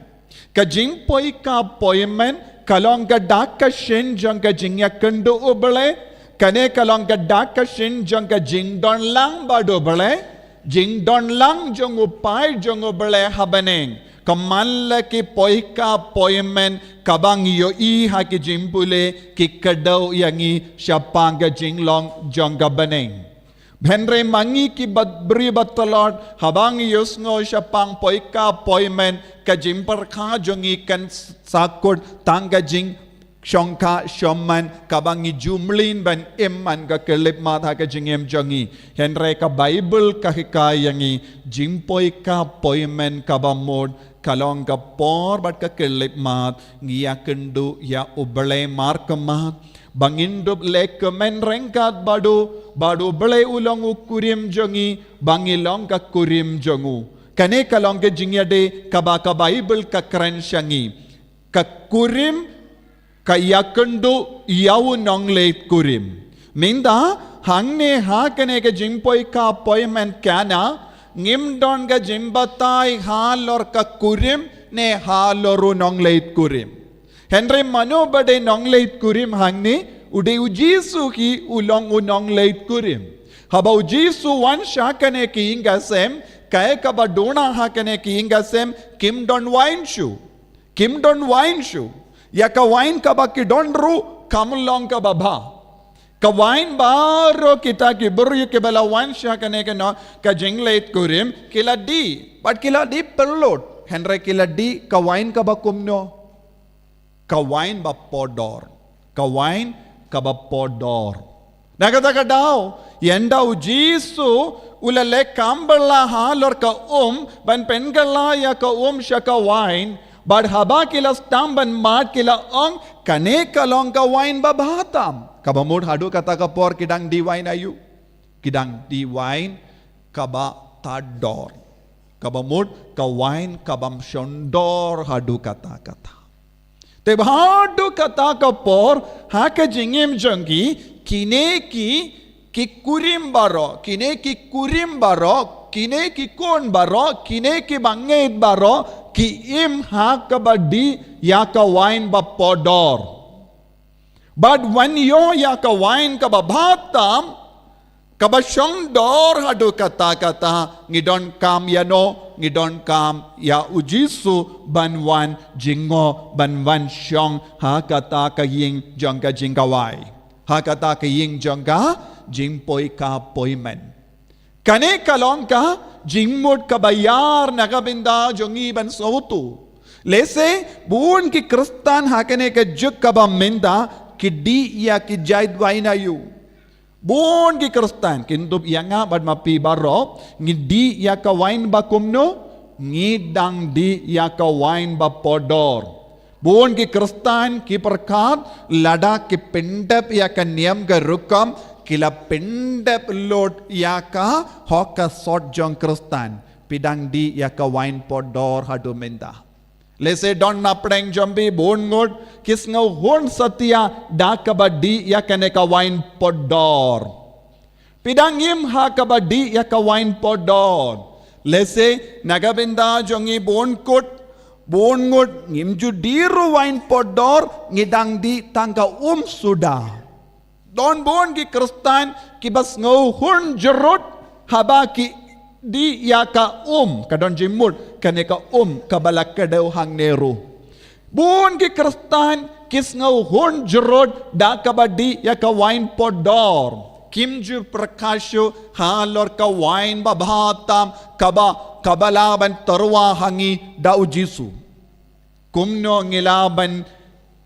Ka jingpoi kha poimen ka long ka dak ka shin jong ka jingïakynduh U Blei, kane ka long ka dak ka shin jong ka jingdonlang bad U Blei, jingdonlang jong u paid jong U Blei ha bneng. Ka man la ki poi kha poimen kaba ngi ïohi ha ki jingpule ki kdew ïa ngi shaphang ka jinglong jong ka bneng. Hynrei ma ngi ki bad bri bad tlot, haba ngi ïohsngew shaphang poi ka poi men, ka jingpyrkhat jong ngi kan sakut tang ka jingshongkha shongman kaba ngi ju mlien ban im man ka khyllipmat ha ka jingim jong ngi. Hynrei ka Baibl ka hikai ïa ngi, jingpoi ka poi men kaba mut ka long ka por bad ka khyllipmat ngi ïakynduh ïa U Blei markhmat, ba ngin dup leh kmen ryngkat bad u, bad U Blei u long u kurim jong ngi, ba ngi long ka kurim jong u. Kane ka long ka jingïadei kaba ka Baibl ka kren sha ngi. Ka kurim ka ïakynduh ïa u nongleit kurim. Mynta hangne ha kane ka jingpoi ka poi men Kana, ngim don ka jingbatai halor ka kurim ne halor u nongleit kurim. Hynrei mano ba dei nongleit kurim hangne? U dei U Jisu hi u long u nongleit kurim. Haba U Jisu wan sha kane ka ïing ka sem, kaei kaba duna ha kane ka ïing ka sem? Kim don wain shuh. Kim don wain shuh. Ïa ka wain kaba ki don ruh kam long kaba bha. Ka wain baroh kita ki briew kiba la wan sha kane ka no, ka jingleit kurim, ki la dih. Bad ki la dih pyrlut. Hynrei ki la dih ka wain kaba kumno? Ka wain ba podor. Ka wain kaba podor. Na kata ka daw, ynda U Jisu u la leh kam bylla halor ka um ban pynkylla ïa ka um sha ka wain, bad haba ki la sdang ban mad ki la ong, kane ka long ka wain ba bha tam. Kaba mut haduh kata ka por ki dang dih wain aïu? Ki dang dih wain kaba tad dor. Kaba mut ka wain kabym shon dor haduh katta katta. Te haduh katta ka por ha ka jingim jong ki, kine ki, ki kurim baroh, kine ki kurim baroh, kine ki khun baroh, kine ki bangeit baroh, ki im ha kaba dih ïa ka wain ba podor. Bad wan ïoh ïa ka wain kaba bha tam, kaba shon dor haduh katta katta, ngi donkam ïa no? Ngi donkam ïa U Jisu ban wan jngoh, ban wan shong ha kata ka ïing jong ka jingkhawai, ha kata ka ïing jong ka jingpoi ka poi men. Kane ka long ka jingmut kaba ïar na ka bynta jong ngi ban sngewthuh. Lehse bun ki Khristan ha kane ka juk kaba mynta ki dih ïa ki jait wain aïu? Bun ki Khristan, kyndup ïa nga bad ma phi baroh, ngi dih ïa ka wain ba kumno? Ngi dang dih ïa ka wain ba podor. Bun ki Khristan ki pyrkhat lada ki pyndep ïa ka niam ka rukom, ki la pyndep lut ïa ka hok ka sot jong Khristan. Phi dang dih ïa ka wain podor haduh mynta. Lehse don na pdeng jong phi bun ngut ki sngewhun satia da kaba dih ïa kane ka wain podor. Phi dang im ha kaba dih ïa ka wain podor. Lehse na ka bynta jong ngi bun kut, bun ngut ngim ju dih ruh wain podor, ngi dang dih tang ka um suda. Don bun ki Khristan kiba sngewhun jrut haba ki dih ïa ka um, ka don jingmut kane ka um kaba la kdew hangne ruh. Bun ki Khristan ki sngewhun jrut da kaba dih ïa ka wain podor. Kim ju pyrkhat shuh halor ka wain ba bha tam kaba, kaba lah ban tyrwa ha ngi da U Jisu. Kumno ngi lah ban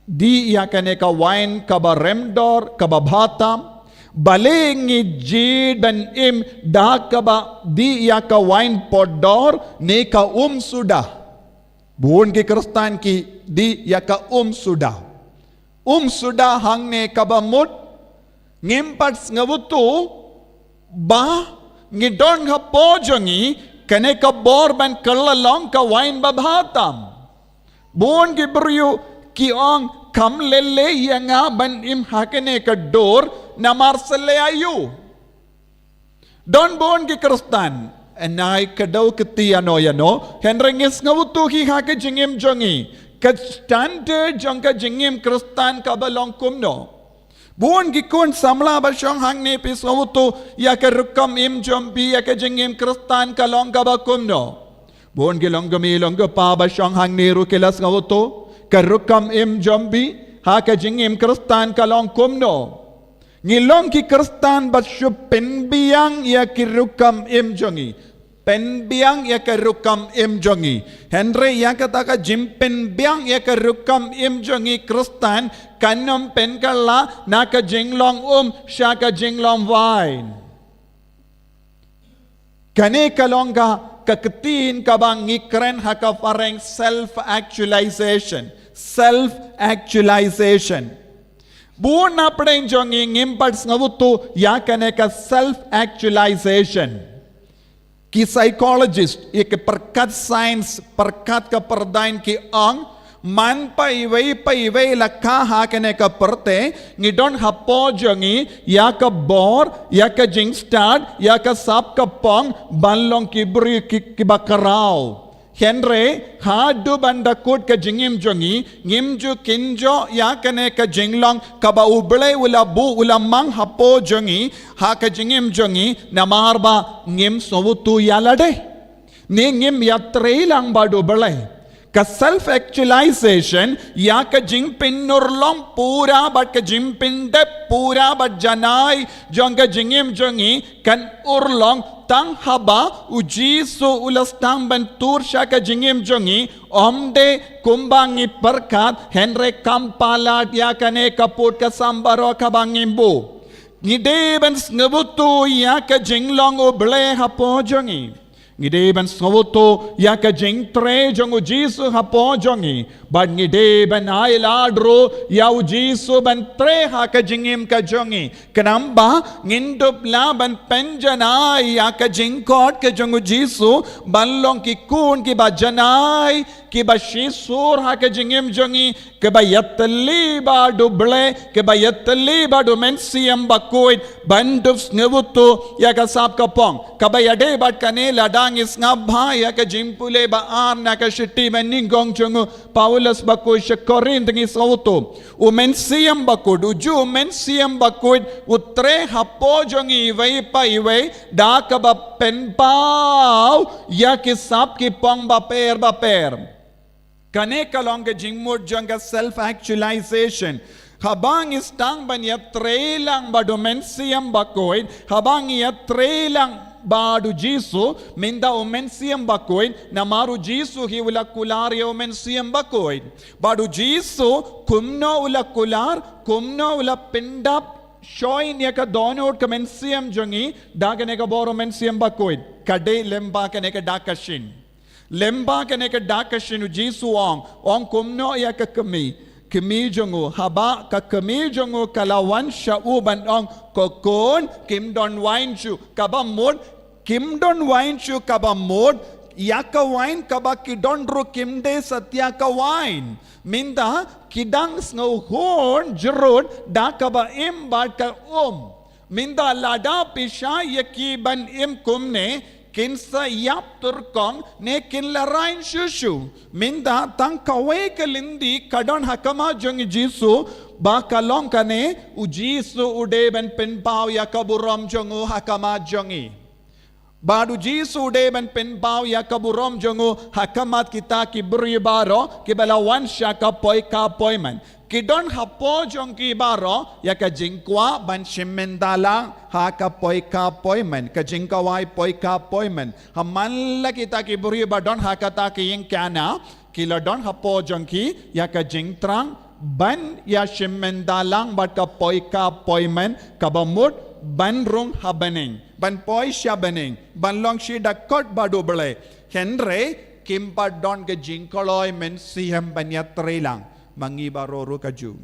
dih ïa kane ka wain kaba rem dor, kaba bha tam? Balei ngi jied ban im da kaba dih ïa ka wain podor ne ka um suda? Bun ki Khristan ki dih ïa ka um suda. Um suda hangne kaba mut, ngim pat sngewthuh ba ngi don hapoh jong ngi kane ka bor ban kylla long ka wain ba bha tam. Bun ki briew ki ong, kam lei lei ïa nga ban im ha kane ka dur, namar sa leh aïu? Don bun ki Khristan, nai kdew kti ïano ïano, hynrei ngi sngewthuh hi ha ka jingim jong ngi, ka standard jong ka jingim Khristan kaba long kumno? Bun ki khun samla ba shong hangne phi sngewthuh ïa ka rukom im jong phi, ïa ka jingim Khristan ka long kaba kumno? Bun ki longkmie longkpa ba shong hangne ruh ki la sngewthuh ka rukom im jong phi ha ka jingim Khristan ka long kumno? Ngi long ki Khristan bad shu pynbiang ïa ki rukom im jong ngi. Pynbiang ïa ka rukom im jong ngi. Hynrei ïa kata ka jingpynbiang ïa ka rukom im jong ngi Khristan, kan ym pynkylla na ka jinglong um sha ka jinglong waiñ. Kane ka long ka, ka ktien kaba ngi kren ha ka phareng self actualization. Self actualization. Bun na pdeng jong ngi ngim pat sngewthuh ïa kane ka self actualization. Ki psychologist, ïa ki pyrkhat science, pyrkhat ka pyrdain ki ong, man pa iwei pa iwei la kha ha kane ka pyrthei, ngi don hapoh jong ngi ïa ka bor, ïa ka jingstad, ïa ka sap ka pong, ban long ki briew ki, kiba khraw. Hynrei haduh ban da kut ka jingim jong ngi, ngim ju kynjoh ïa kane ka jinglong kaba U Blei u la buh, u la mang hapoh jong ngi, ha ka jingim jong ngi, namar ba ngim sngewthuh ïa lade. Ne ngim ïatrei lang bad U Blei. Ka self actualization, ïa ka jingpynurlong pura bad ka jingpyndep pura bad janai jong ka jingim jong ngi, kan urlong tang haba U Jisu u la sdang ban tur sha ka jingim jong ngi, ym dei kumba ngi pyrkhat, hynrei kam palat ïa kane ka pud ka sam baroh kaba ngim buh. Ngi dei ban sngewthuh ïa ka jinglong U Blei hapoh jong ngi. Ngi dei ban sngewthuh ïa ka jingtrei jong U Jisu hapoh jong ngi. Bad ngi dei ban ailad ruh ïa U Jisu ban trei ha ka jingim ka jong ngi. Khnang ba ngin dup lah ban pynjanai ïa ka jingkhot ka jong U Jisu ban long ki khun kiba janai, kiba shisur ha ka jingim jong ngi, kiba ïatylli bad U Blei, kiba ïatylli bad U Mynsiem Bakhuid, ban dup sngewthuh ïa ka sap ka pong. Kaba ïadei bad kane lada ngi sngap bha ïa ka jingpule ba ar na ka shithi banyngkong jong u Paulus ba khuid sha Korinth ngi sngewthuh. U Mynsiem Bakhuid, u ju u Mynsiem Bakhuid, u trei hapoh jong ngi iwei pa iwei, da kaba pynpaw ïa ki sap ki pong bapher bapher. Kane ka long ka jingmut jong ka self actualization. Haba ngi sdang ban ïatrei lang bad u Mynsiem Bakhuid, haba ngi ïatrei lang bad u Jisu, mynta u Mynsiem Bakhuid, namar u Jisu hi u la kular ïa u Mynsiem Bakhuid. Bad u Jisu, kumno u la kular, kumno u la pyndap, shoi ïa ka dohnud ka mynsiem jong ngi, da kane ka bor u Mynsiem Bakhuid. Ka dei lyngba kane ka dak ka shin. Lyngba kane ka dak ka shin u Jisu u ong, ong kumno ïa ka kmie, kmie jong u, haba ka kmie jong u ka la wan sha u ban ong, ko khun, kim don waiñ shuh, kaba mut, kim don waiñ shuh kaba mut, ïa ka waiñ kaba ki don ruh kim dei satia ka waiñ. Mynta, ki dang sngewhun jrut, da kaba im bad ka um. Mynta lada phi shah ïa ki ban im kumne, kin sa ïap turkong, ne kin la raiñ shuh shuh. Mynta tang kawei ka lynti ka don ha khmat jong u Jisu, ba ka long kane, u Jisu u dei ban pynpaw ïa ka burom jong u ha khmat jong ngi. Bad u Jisu u dei ban pynpaw ïa ka burom jong u ha khmat kita ki briew baroh, kiba la wan sha ka poi ka poimane. Ki don hapoh jong ki baroh, ïa ka jingkwah ban shim bynta lang, ha ka poi ka poimane, ka jingkhawai poi ka poimane. Ha man la kita ki briew ba don ha kata ka ïing Kana, ki la don hapoh jong ki, ïa ka jingthrang, ban ïa shim bynta lang bad ka poi ka poimane, kaba mut, ban rung ha bneng, ban poi sha bneng, ban long shi dkhot bad u Blei. Hynrei, kim pat don ka jingkloi mynsiem ban ïatrei lang, ma ngi baroh ruh ka ju.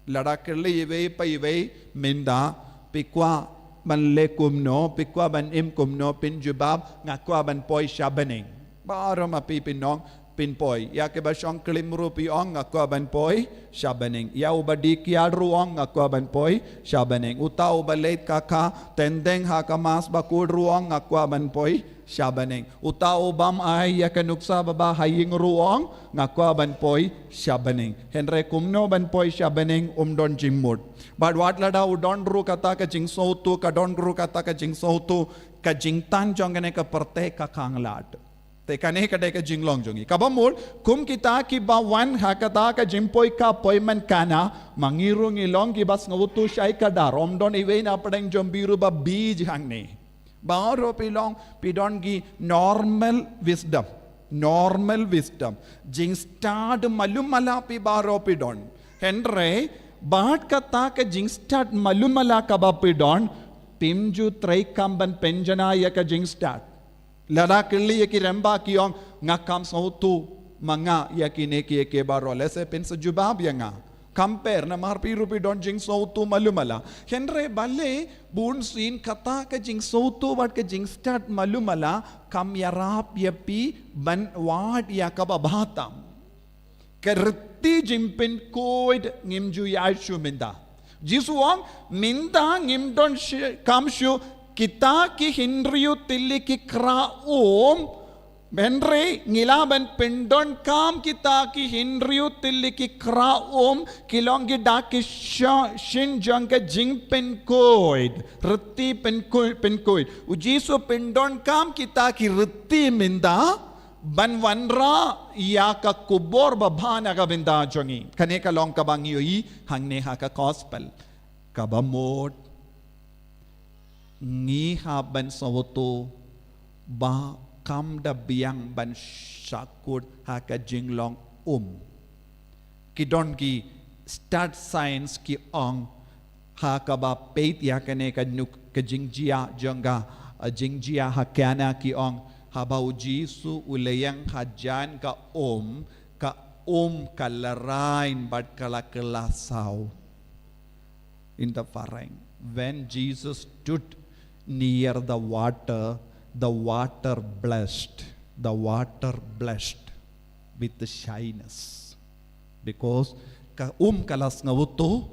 Lada kylli iwei pa iwei, mynta, phi kwah ban leh kumno, phi kwah ban im kumno, phin jubab, nga kwah ban poi sha bneng. Baroh ma phi phin ong, phin poi. Ïa kiba shong klim ruh phi ong, nga kwah ban poi sha bneng. Ïa uba dih kiad ruh ong, nga kwah ban poi sha bneng. Uta uba leit kha kha, teng teng ha ka Mass Bakhuid ruh ong, nga kwah ban poi sha bneng. Uta u bym ai ïa ka nuksa babha ha ïing ruh ong, nga kwah ban poi sha bneng. Hynrei kumno ban poi sha bneng um don jingmut. Bad wat lada u don ruh kata ka jingsngewthuh, ka don ruh kata ka jingsngewthuh, ka jingtan jong kane ka pyrthei ka khang lad. Te kane ka dei ka jinglong jong ngi. Kaba mut, kum kita kiba wan ha kata ka jingpoi ka poi man kana, ma ngi ruh ngi long kiba sngewthuh shai kdar, ym don iwei na pdeng jong phi ruh ba bih hangne. Baroh phi long, phi don ki normal wisdom. Normal wisdom. Jingstad malu mala phi baroh phi don. Hynrei, bad kata ka jingstad malu mala kaba phi don, phim ju trei kam ban pynjanai ïa ka jingstad. Lada kylli ïa ki rangbah ki ong, nga kam sngewthuh ma nga ïa kine kiei kiei baroh, lehse phin sa jubab ïa nga. Kam pher, namar phi ruh phi don jingsngewthuh malu mala. Hynrei balei bunsien kata ka jingsngewthuh bad ka jingstad malu mala kam ïarap ïa phi ban wad ïa kaba bha tam. Ka riti jingpynkhuid ngim ju ïai shu mynta. Jisu u ong, mynta ngim don shi-, kam shuh kita ki hynriew tylli ki krah um. Hynrei ngi lah ban pyndonkam kita ki hynriew tylli ki krah um, ki long ki dak ki sha-, shin jong ka jingpynkhuid. Riti pynkhuid, pynkhuid. U Jisu pyndonkam kita ki riti mynta ban wanrah ïa ka khubor babha na ka bynta jong ngi. Kane ka long kaba ngi ïohi hangne ha ka gospel. Kaba mut ngi hap ban sngewthuh ba kam da biang ban shakut ha ka jinglong um. Ki don ki stad science ki ong ha kaba peit ïa kane ka nuk ka jingjia jong ka, eh, jingjia ha Kana ki ong haba u Jisu u la ïeng hajan ka um, ka um ka larain bad ka la kylla saw. In the Phareng, when Jesus stood near the water, the water blushed, the water blushed with the shyness. Because ka um ka la sngewthuh,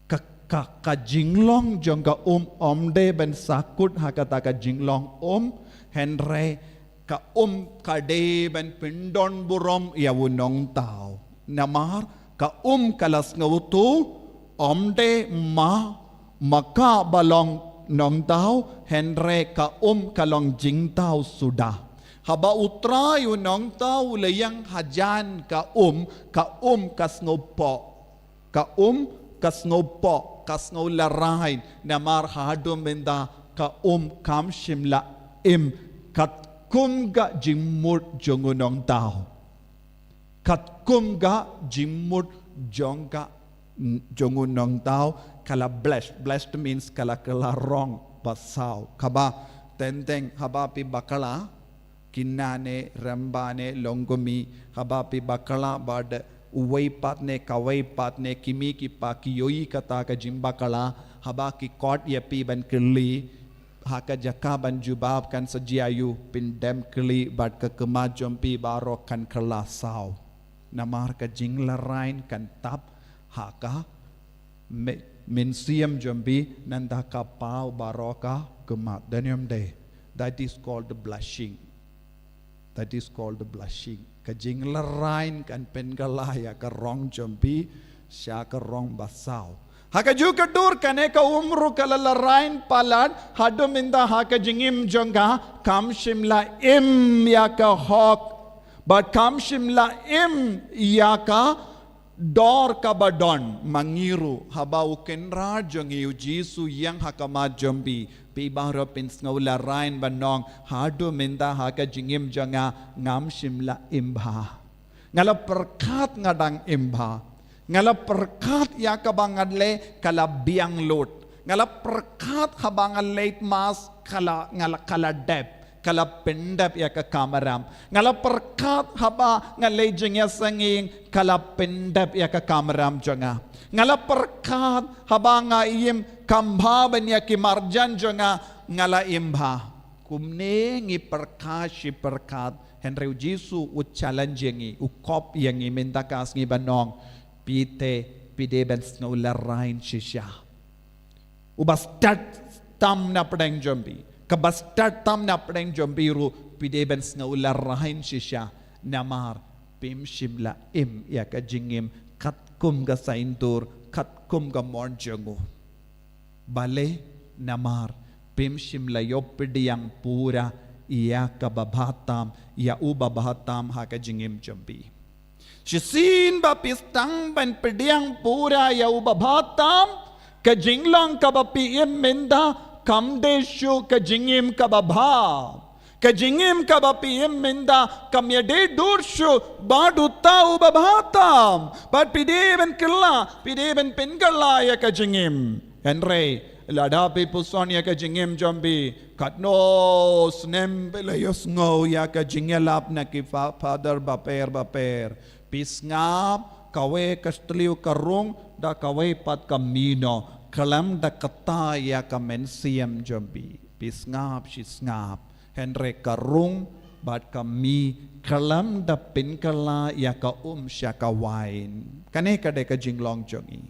ka, ka, ka jinglong jong ka um ym dei ban shakut ha kata ka jinglong um, hynrei ka um ka dei ban pyndon burom ïa u nongthaw. Namar ka um ka la sngewthuh, ym dei ma, ma ka ba long nongthaw, hynrei ka um ka long jingthaw suda. Haba u Trai u nongthaw u la ïeng hajan ka um, ka um ka sngewpoh. Ka um ka sngewpoh, ka sngew larain, namar haduh mynta ka um kam shym la im katkum ka jingmut jong u nongthaw. Katkum ka jingmut jong ka, jong u nongthaw, ka la blush. Blush means ka la kylla rong ba saw. Kaba teng teng haba phi bakla, kynja ne, rangbah ne, longkmie, haba phi bakla bad uwei pat ne kawei pat ne, ki mei ki pa ki ïohi kata ka jingbakla, haba ki khot ïa phi ban kylli, ha ka jaka ban jubab kan sa jia ïa u, phin dem kylli bad ka khmat jong phi baroh kan kylla saw. Namar ka jinglarain kan tap ha ka my-, mynsiem jong phi, nangta ka paw baroh ka khmat. Dei ne ym dei? That is called blushing. That is called blushing. Ka jinglarain kan pynkylla ïa ka rong jong phi sha ka rong ba saw. Ha kajuh ka dur kane ka um ruh ka la larain palat, haduh mynta ha ka jingim jong ka kam shym la im ïa ka hok, bad kam shym la im ïa ka dor kaba don. Ma ngi ruh, haba u Kynrad jong ngi u Jisu u ïeng ha khmat jong phi, phi baroh phin sngew larain ban ong, haduh mynta ha ka jingim jong nga ngam shym la im bha. Nga la pyrkhat nga dang im bha. Nga la pyrkhat ïa kaba nga leh ka la biang lut. Nga la pyrkhat haba nga leit mass ka la, nga la, ka la dep, ka la pyndep ïa ka kamram. Nga la pyrkhat haba nga leit jingïaseng ïing ka la pyndep ïa ka kamram jong nga. Nga la pyrkhat haba nga im kham bha ban ïa ki marjan jong nga, nga la im bha. Kumne ngi pyrkhat shi pyrkhat, hynrei u Jisu u challenge ïa ngi, u khop ïa ngi mynta ka sngi ban ong, phi te, phi dei ban sngew larain shisha. Uba stad tam na pdeng jong phi, kaba stad tam na pdeng jong phi ruh, phi dei ban sngew larain shisha. Namar phim shym la im ïa ka jingim katkum ka saiñdur, katkum ka mon jong u. Balei? Namar phim shym la ïoh pdiang pura ïa kaba bha tam, ïa u babha tam ha ka jingim jong phi. Shisien ba phi sdang ban pdiang pura ïa u babha tam, ka jinglong kaba phi im mynta kam dei shuh ka jingim kaba bha. Ka jingim kaba phi im mynta kam ïadei dur shuh bad uta u babha tam. Bad phi dei ban kylla, phi dei ban pynkylla ïa ka jingim. Hynrei lada phi puson ïa ka jingim jong phi, katno snem phi la ïohsngew ïa ka jingïalap na ki fa-, father bapher bapher. Phi sngap, kawei ka stliw ka rung, da kawei pat ka mih noh, khlem da kata ïa ka mynsiem jong phi. Phi sngap shi sngap, hynrei ka rung bad ka mih khlem da pynkylla ïa ka um sha ka wain. Kane ka dei ka jinglong jong ngi.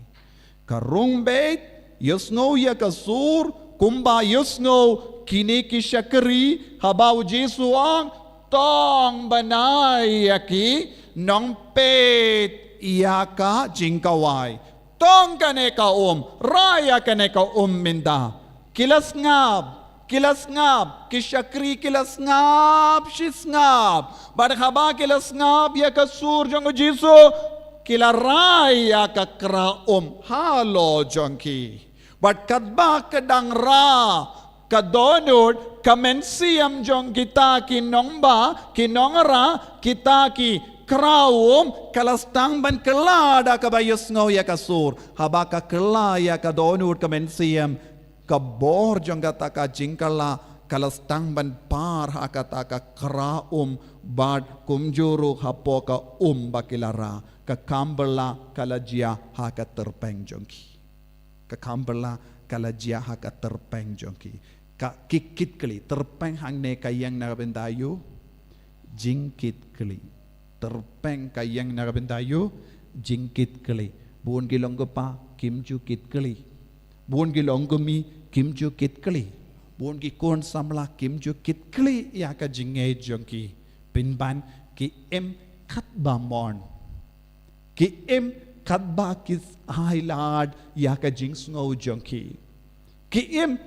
Ka rung beit, ïohsngew ïa ka sur, kumba ïohsngew kine ki shakri, haba u Jisu ong, tong bnai ïa ki nongpeit ïa ka jingkawai. Tong kane ka um, rai ïa kane ka um mynta. Ki la sngap, ki la sngap, ki shakri ki la sngap shi sngap. Bad haba ki la sngap ïa ka sur jong u Jisu, ki la rai ïa ka kra um halor jong ki. Bad katba ka dang rah ka dohnud, ka mynsiem jong kita ki nongbah, ki nongrah, kita ki kra um, ka la sdang ban kylla da kaba ïohsngew ïa ka sur. Haba ka kylla ïa ka dohnud ka mynsiem, ka bor jong kata ka jingkylla ka la sdang ban par ha kata ka kra um, bad kumjuh ruh hapoh ka um ba ki la rah, ka kam bylla ka la jia ha ka tyrpeng jong ki. Ka kam bylla ka la jia ha ka tyrpeng jong ki. Ka ki kit kli, tyrpeng hangne ka ïeng na ka bynta aiu? Jingkit kli. Tyrpeng ka ïeng na ka bynta aiu? Jingkit kli. Bun ki long kpa kim ju kit kli. Bun ki long kmie kim ju kit kli. Bun ki khun samla kim ju kit kli ïa ka jingngeit jong ki. Pynban ki im katba mon. Ki im katba ki ai lad ïa ka jingsngew jong ki. Ki im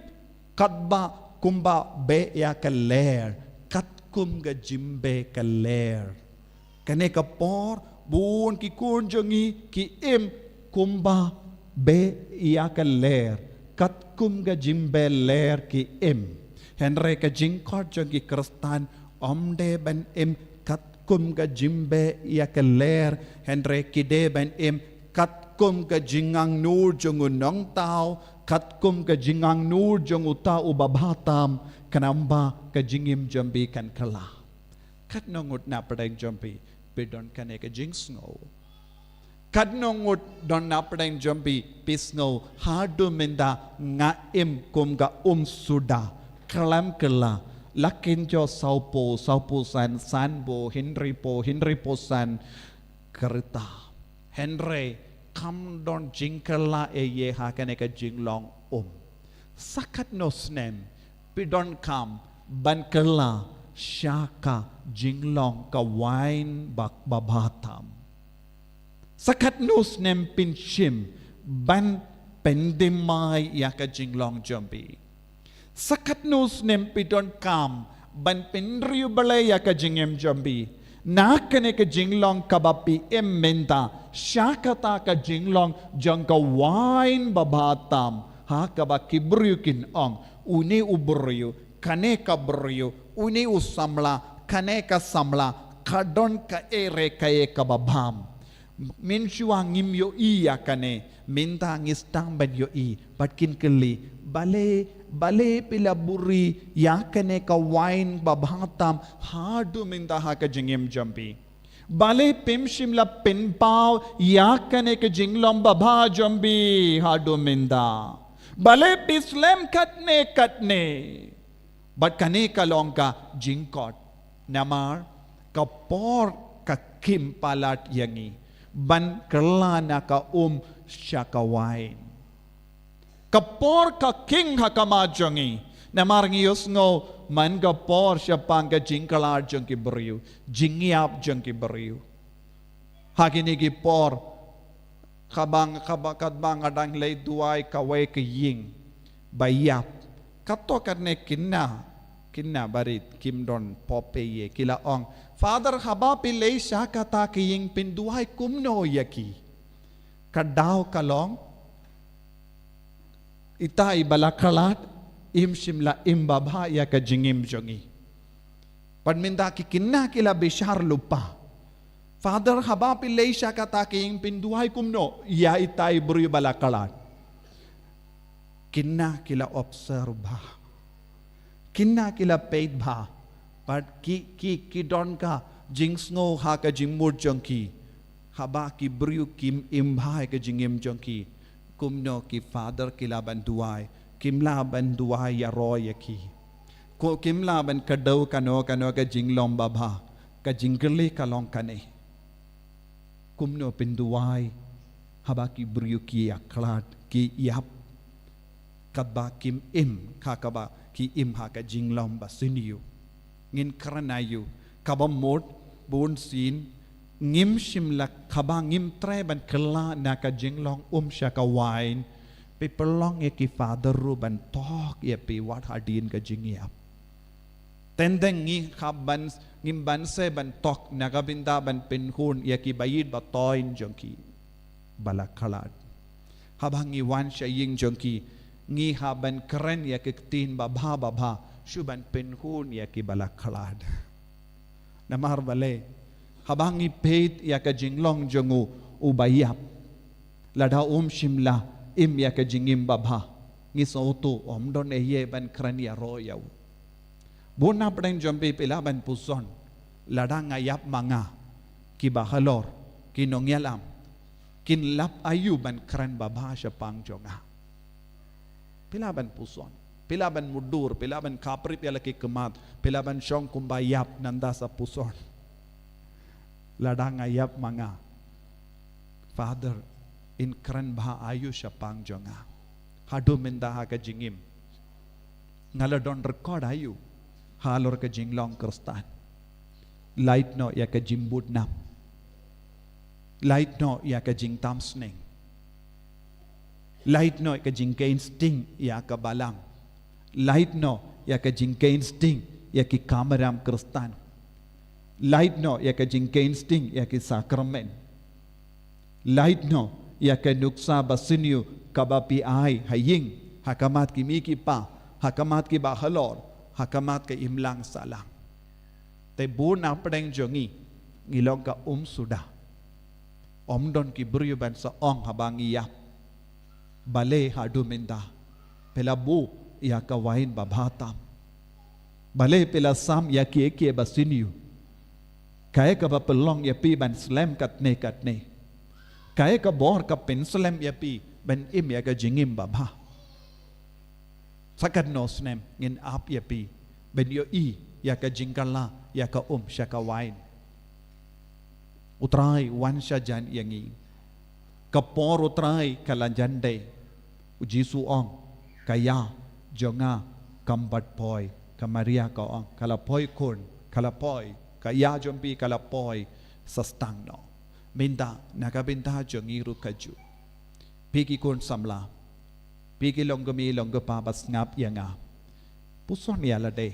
katba kumba beh ïa ka lyer, katkum ka jingbeh ka lyer. Kane ka por, bun ki khun jong ngi ki im kumba beh ïa ka lyer, katkum ka jingbeh lyer ki im. Hynrei ka jingkhot jong ki Khristan ym dei ban im katkum ka jingbeh ïa ka lyer, hynrei ki dei ban im katkum ka jingangnud jong u nongthaw, katkum ka jingangnud jong uta u babha tam, khnang ba ka jingim jong phi kan kylla. Katno ngut na pdeng jong phi phi don kane ka jingsngew? Katno ngut don na pdeng jong phi phi sngew haduh mynta nga im kum ka um suda, khlem kylla, la kynjoh sawphew, sawphew san, sanphew, hynriewphew, hynriewphew san ka rta. Hynrei kam don jingkylla ei ei ha kane ka jinglong um. Sa katno snem phi donkam ban kylla sha ka jinglong ka wain ba, babha tam? Sa katno snem phin shim ban pyndem mai ïa ka jinglong jong phi? Sa katno snem phi donkam ban pynriewblei ïa ka jingim jong phi? Na kane ka jinglong kaba phi im mynta sha kata ka jinglong jong ka wain babha tam, ha kaba ki briew kin ong, une u briew, kane ka briew, une u samla, kane ka samla, ka don kaei re kaei kaba bha. Mynshuwa ngim ïohi ïa kane, mynta ngi sdang ban ïohi, bad kin kylli, balei, balei phi la buhrieh ïa kane ka wain babha tam haduh mynta ha ka jingim jong phi? Balei phim shym la pynpaw ïa kane ka jinglong babha jong phi haduh mynta? Balei phi slem katne katne? Bad kane ka long ka jingkhot. Namar ka por ka khim palat ïa ngi ban kylla na ka um sha ka wain. Ka por ka khing ha khmat jong ngi. Namar ngi ïohsngew man ka por shaphang ka jingkylla jong ki briew, jingïap jong ki briew. Ha kine ki por, kaba, kaba, katba nga dang leit duwai kawei ka ïing ba ïap. Kato katne khynnah Kine barit kim don pop ei ei, ki la ong, Father, haba phi leit sha kata ka ïing, phin duwai kumno ïa ki? Ka daw ka long, ita i ba la khlad im shym la im babha ïa ka jingim jong ngi. Pat mynta ki kine ki la bishar lypa. Father, haba phi leit sha kata ka ïing, phin duwai kumno ïa ita i briew ba la khlad? Kine ki la observe bha. Kine ki la peit bha. Pat ki, ki, ki don ka jingsngew ha ka jingmut jong ki. Haba ki briew kim im bha ïa ka jingim jong ki, kumno ki Father ki lah ban duwai? Kim lah ban duwai ïaroh ïa ki? Ko kim lah ban kdew kano kano ka jinglong babha? Ka jingkylli ka long kane. Kumno phin duwai haba ki briew ki ïa khlad, ki ïap, katba kim im, ka kaba ki im ha ka jinglong ba sniew? Ngin kren aïu? Kaba mut, bun sien ngim shym la, kaba ngim treh ban kylla na ka jinglong um sha ka wain, phi pynlong ïa ki Father ruh ban tok ïa phi wat hadien ka jingïap. Teng teng ngi hap ban, ngim ban seh ban tok na ka bynta ban pynhun ïa ki ba ïeit ba thoiñ jong ki ba la khlad. Haba ngi wan sha ïing jong ki, ngi hap ban kren ïa ki ktien babha babha shuh ban pynhun ïa ki ba la khlad. Namar balei? Haba ngi peit ïa ka jinglong jong u, u ba ïap, lada um shym la im ïa ka jingim babha, ngi sngewthuh ym don ei ei ban kren ïaroh ïa u. Bun na pdeng jong phi, phi lah ban puson, lada nga ïap ma nga, ki ba halor, ki nongïalam, kin lap aïu ban kren babha shaphang jong nga? Phi lah ban puson, phi lah ban mutdur, phi lah ban khaprip ïa la ki khmat, phi lah ban shong kumba ïap, nangta sa puson, lada nga ïap ma nga, Father, in kren bha aïu shaphang jong nga? Haduh mynta ha ka jingim nga la don record aïu halor ka jinglong Khristan? Lait noh ïa ka jingbud nam. Lait noh ïa ka jingtam sneng. Lait noh ïa ka jingkheiñ sting ïa ka balang. Lait noh ïa ka jingkheiñ sting ïa ki kamram Khristan. Lait noh ïa ka jingkheiñ sting ïa ki sakramen. Lait noh ïa ka nuksa ba sniew kaba phi ai ha ïing, ha khmat ki mei ki pa, ha khmat ki ba halor, ha khmat ka imlang sahlang. Te bun na pdeng jong ngi, ngi long ka um suda. Ym don ki briew ban sa ong haba ngi ïap, balei haduh mynta phi la buh ïa ka wain babha tam? Balei phi la sam ïa kiei kiei ba sniew? Kaei kaba pynlong ïa phi ban slem katne katne? Kaei ka bor ka pynslem ïa phi ban im ïa ka jingim babha? Sa katno snem ngin ap ïa phi ban ïohi ïa ka jingkylla ïa ka um sha ka wain? U Trai wan shajan ïa ngi. Ka por U Trai ka la jan dei. U Jisu ong, ka ïa jong nga kam pat poi. Ka Maria ka ong, ka la poi khun, ka la poi. Ka ïa jong phi ka la poi. Sa sdang noh. Mynta na ka bynta jong ngi ruh kajuh. Phi ki khun samla, phi ki long kmie long kpa ba sngap ïa nga, puson ïa lade.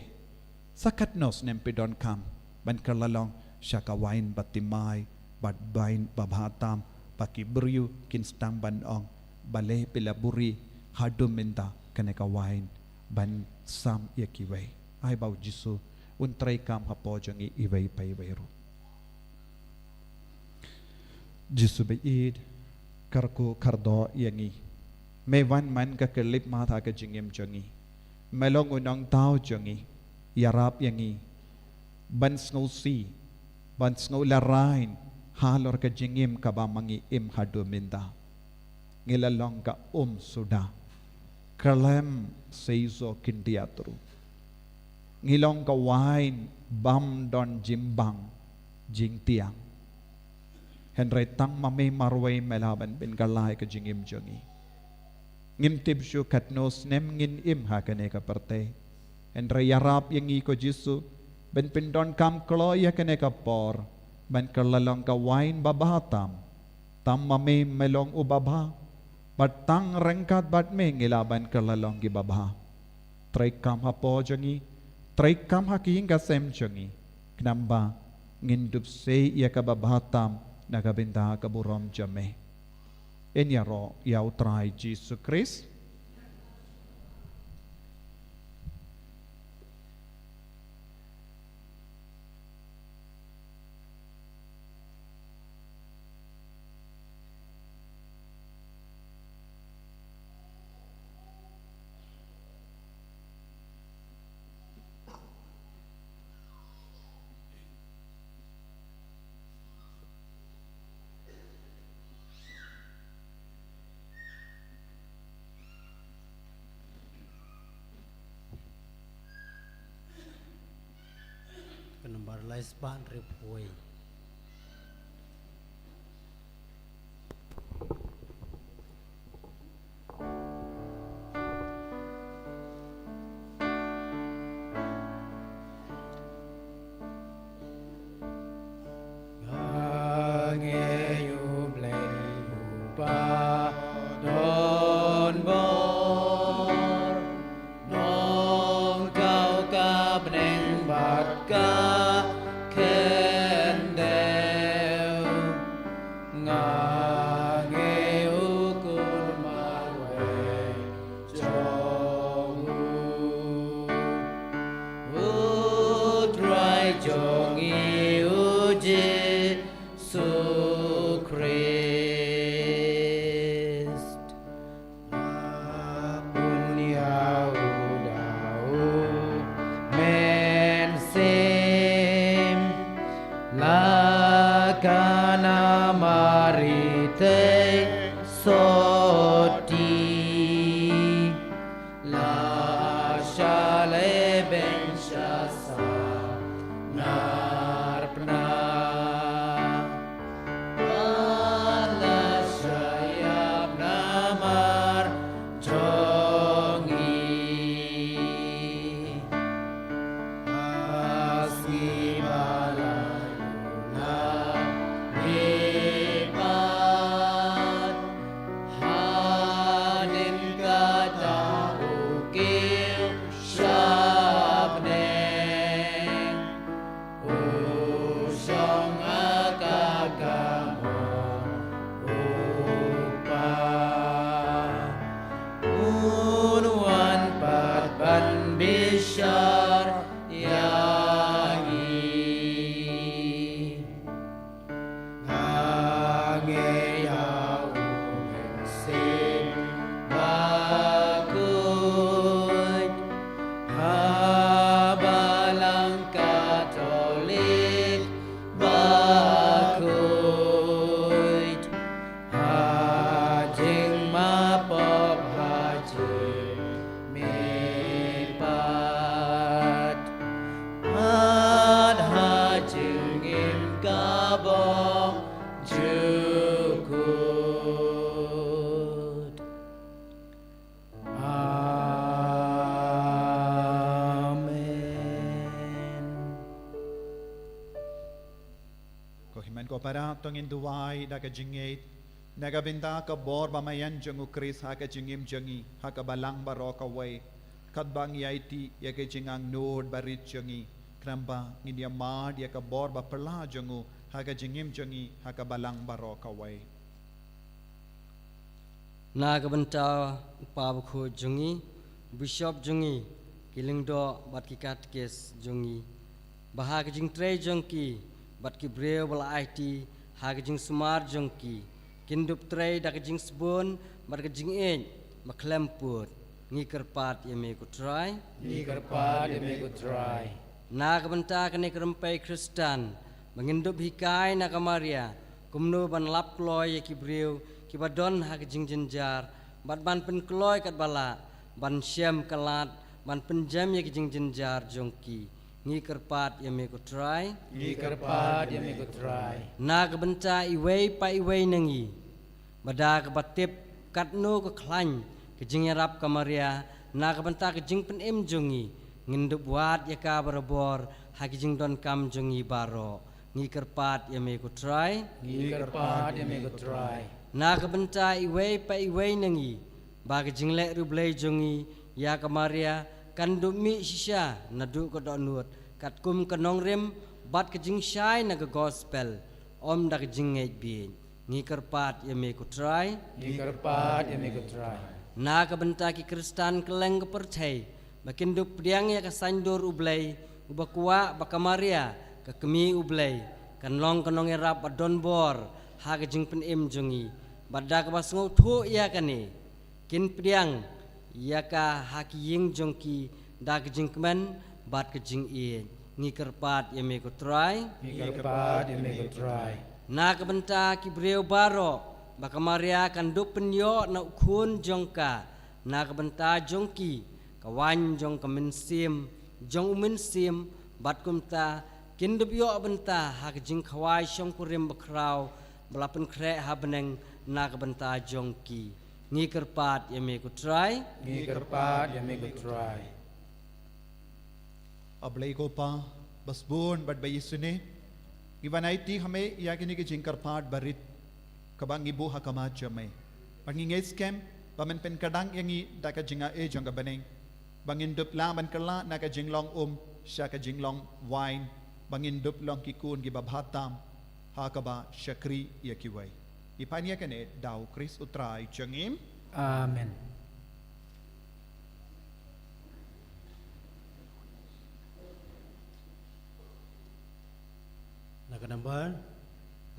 Sa katno snem phi donkam ban kylla long sha ka wain ba thymmai bad wain babha tam, ba ki briew kin sdang ban ong, balei phi la buhrieh haduh mynta kane ka wain ban sam ïa kiwei? Ai ba U Jisu un treikam hapoh jong ngi iwei pa iwei ruh. Jisu ba ïeit, kyrkhu kyrdoh ïa ngi. Me wan man ka khyllipmat ha ka jingim jong ngi. Me long U Nongthaw jong ngi. Ïarap ïa ngi ban sngewsih, ban sngew larain halor ka jingim kaba ma ngi im haduh mynta. Ngi la long ka um suda, khlem seisoh khyndiat ruh. Ngi long ka wain bym don jingbang jingtiang. Hynrei tang ma me marwei me lah ban pynkylla ïa ka jingim jong ngi. Ngim tip shuh katno snem ngin im ha kane ka pyrthei. Hynrei ïarap ïa ngi ko Jisu ban pyndonkam kloi ïa kane ka por ban kylla long ka wain babha tam. Tang ma me me long u babha, bad tang ryngkat bad me ngi lah ban kylla long ki babha. Treikam hapoh jong ngi, Treikam ha ka ïing ka sem jong ngi, khnang ba ngin dup sei ïa kaba bha tam na ka bynta ka burom jong me. Ngin ïaroh ïa U Trai Jisu Khrist. Ka nambar lai spah hynriewphew wei. Nga ngeit U Blei U badonbor, nongthaw ka bneng bad ka khyndew. Nga ngeit U Khun Marwei jong U, U Trai jong ngi U Jisu Khrist. Bun ïa u da u mynsiem, la ka na Mari te sotti, la sha leben sha sa nar pna. Ba la sha ïap namar jong ngi. Ba sngi ba la ïoh na ngi pat, hadien kata u kiew sha bneng. U shong ha ka kamon U Kpa, un wan pat ban bishar ïa ngi. Nga ngeit ïa u Mynsiem Bakhuid, ha Balang Katholik bakhuid, ha jingmapop ha jingmihpat, bad ha jingim kabym jukut. Amen. Ko hynmen ko para, to ngin duwai da ka jingngeit na ka bynta ka bor ba maïan jong U Khrist ha ka jingim jong ngi ha ka Balang baroh kawei, katba ngi aiti ïa ka jingangnud barit jong ngi, khnang ba ngin ïa mad ïa ka bor ba phylla jong U ha ka jingim jong ngi ha ka Balang baroh kawei. Na ka bynta u Kpa Bakhuid jong ngi, u Bishop jong ngi, ki lyngdoh bad ki katekis jong ngi, ba ha ka jingtrei jong ki bad ki briew ba la aiti ha ka jingsumar jong ki, kin dup trei da ka jingsbun bad ka jingïeit ba khlem pud. Ngi kyrpad ïa me ko Trai. Ngi kyrpad ïa me ko Trai. Na ka bynta kane ka rympei Khristan ba ngin dup hikai na ka Maria kumno ban lap kloi ïa ki briew kiba don ha ka jingjynjar, bad ban pynkloi katba lah ban shem ka lad ban pynjem ïa ka jingjynjar jong ki. Ngi kyrpad ïa me ko Trai. Ngi kyrpad ïa me ko Trai. Na ka bynta iwei pa iwei na ngi, ba da kaba tip katno ka khlaiñ ka jingïarap ka Maria na ka bynta ka jingpynim jong ngi, ngin dup wad ïa ka barabor ha ki jingdonkam jong ngi baroh. Ngi kyrpad ïa me ko Trai. Ngi kyrpad ïa me ko Trai. Na ka bynta iwei pa iwei na ngi, ba ka jingleh riewblei jong ngi ïa ka Maria kan dup mih shisha naduh ka dohnud, katkum ka nongrim bad ka jingshai na ka gospel, ym da ka jingngeit bieit. Ngi kyrpad ïa me ko Trai. Ngi kyrpad ïa me ko Trai. Na ka bynta ki Khristan kylleng ka pyrthei ba kin dup pdiang ïa ka saiñdur U Blei, uba kwah ba ka Maria, ka kmie U Blei, kan long ka nongïarap ba donbor ha ka jingpynim jong ngi, bad da kaba sngewthuh ïa kane, kin pdiang ïa ka ha ki ïing jong ki da ka jingkmen bad ka jingïeit. Ngi kyrpad ïa me ko Trai. Ngi kyrpad ïa me ko Trai. Na ka bynta ki briew baroh ba ka Maria kan dup pynïoh na u khun jong ka, na ka bynta jong ki, ka waiñ jong ka mynsiem, jong u mynsiem, bad kumta kin dup ïoh bynta ha ka jingkhawai shongkurim bakhraw ba la pynkhreh ha bneng na ka bynta jong ki. Ngi kyrpad ïa me ko Trai. Ngi kyrpad ïa me ko Trai. A Blei ko Pa ba sbun bad ba isynei, ngi wan aiti ha me ïa kine ki jingkyrpad barit kaba ngi buh ha khmat jong me. Ba ngi ngeit skhem ba men pynkyrdan ïa ngi da ka jingaiei jong ka bneng, ba ngin dup lah ban kylla na ka jinglong um sha ka jinglong waiñ, ba ngin dup long ki khun kiba bha tam ha kaba shakri ïa kiwei. Ngi pan ïa kane da u Khrist u Trai jong ngi. Amen. Na ka nambar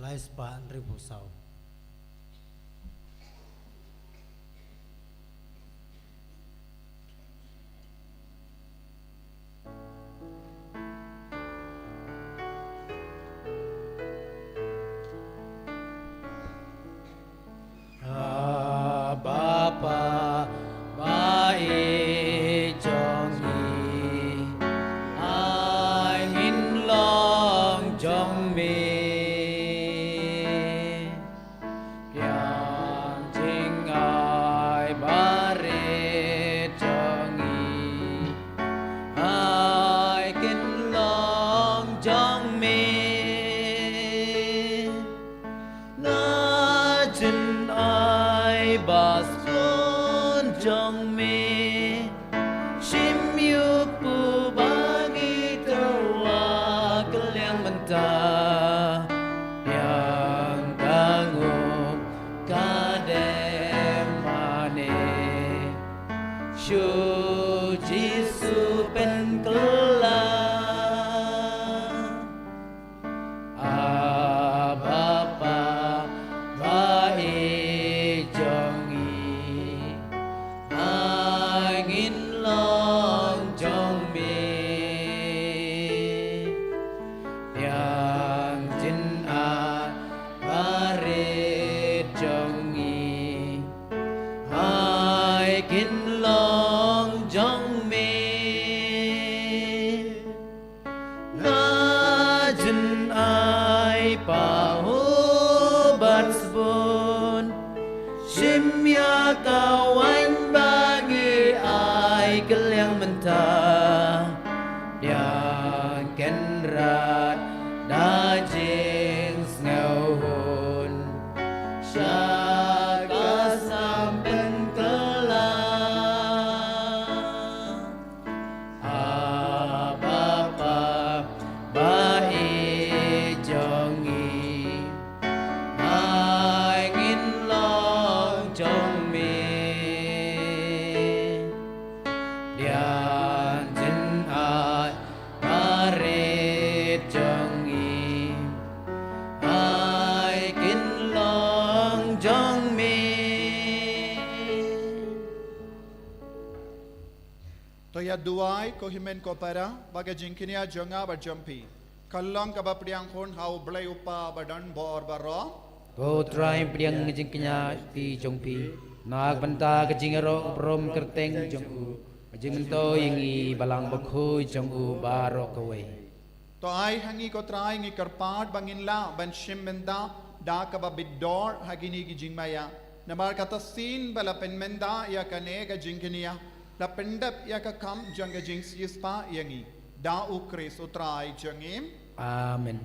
lai spah hynriewphew saw. A Bapa ba ïeit jong ngi, ai ngin long jong me. Biang jingai barit jong ngi, ai kin long jong me. Na jngai ba sbun jong me, shim ïa u ba ngi tyrwa kylliang mynta. Biang ka nguh ka dem mane, shu Jisu pynkylla. A Bapa ba ïeit jong ngi, ai ngin long jong me. Biang jngai barit jong ngi, ai kin long jong me. Na jngai pahuh bad sbun, shim ïa ka waiñ ba ngi ai kylliang mynta. Biang Kynrad da jingsngewhun, sha ka snam pynkylla. A Bapa ba ïeit jong ngi, ai ngin long jong me. Biang jngai barit jong ngi, ai kin long jong me. To ïa duwai ko hynmen ko para, ba ka jingkñia jong nga bad jong phi kan long kaba pdiang khun ha U Blei U Kpa ba don bor baroh. Ko Trai, pdiang ka jingkñia jong phi na ka bynta ka jingïaroh burom kyrteng jong u, ka jingmyntoi ïa ngi Balang Bakhuid jong u baroh kawei. To ai ha ngi ko Trai, ngi kyrpad ba ngin lah ban shim bynta da kaba bit dor ha kine ki jingmaïa. Namar kata shisien ba la pynmynta ïa kane ka jingkñia, la pyndep ïa ka kam jong ka jingsiewspah ïa ngi. Da U Khrist U Trai jong ngi. Amen.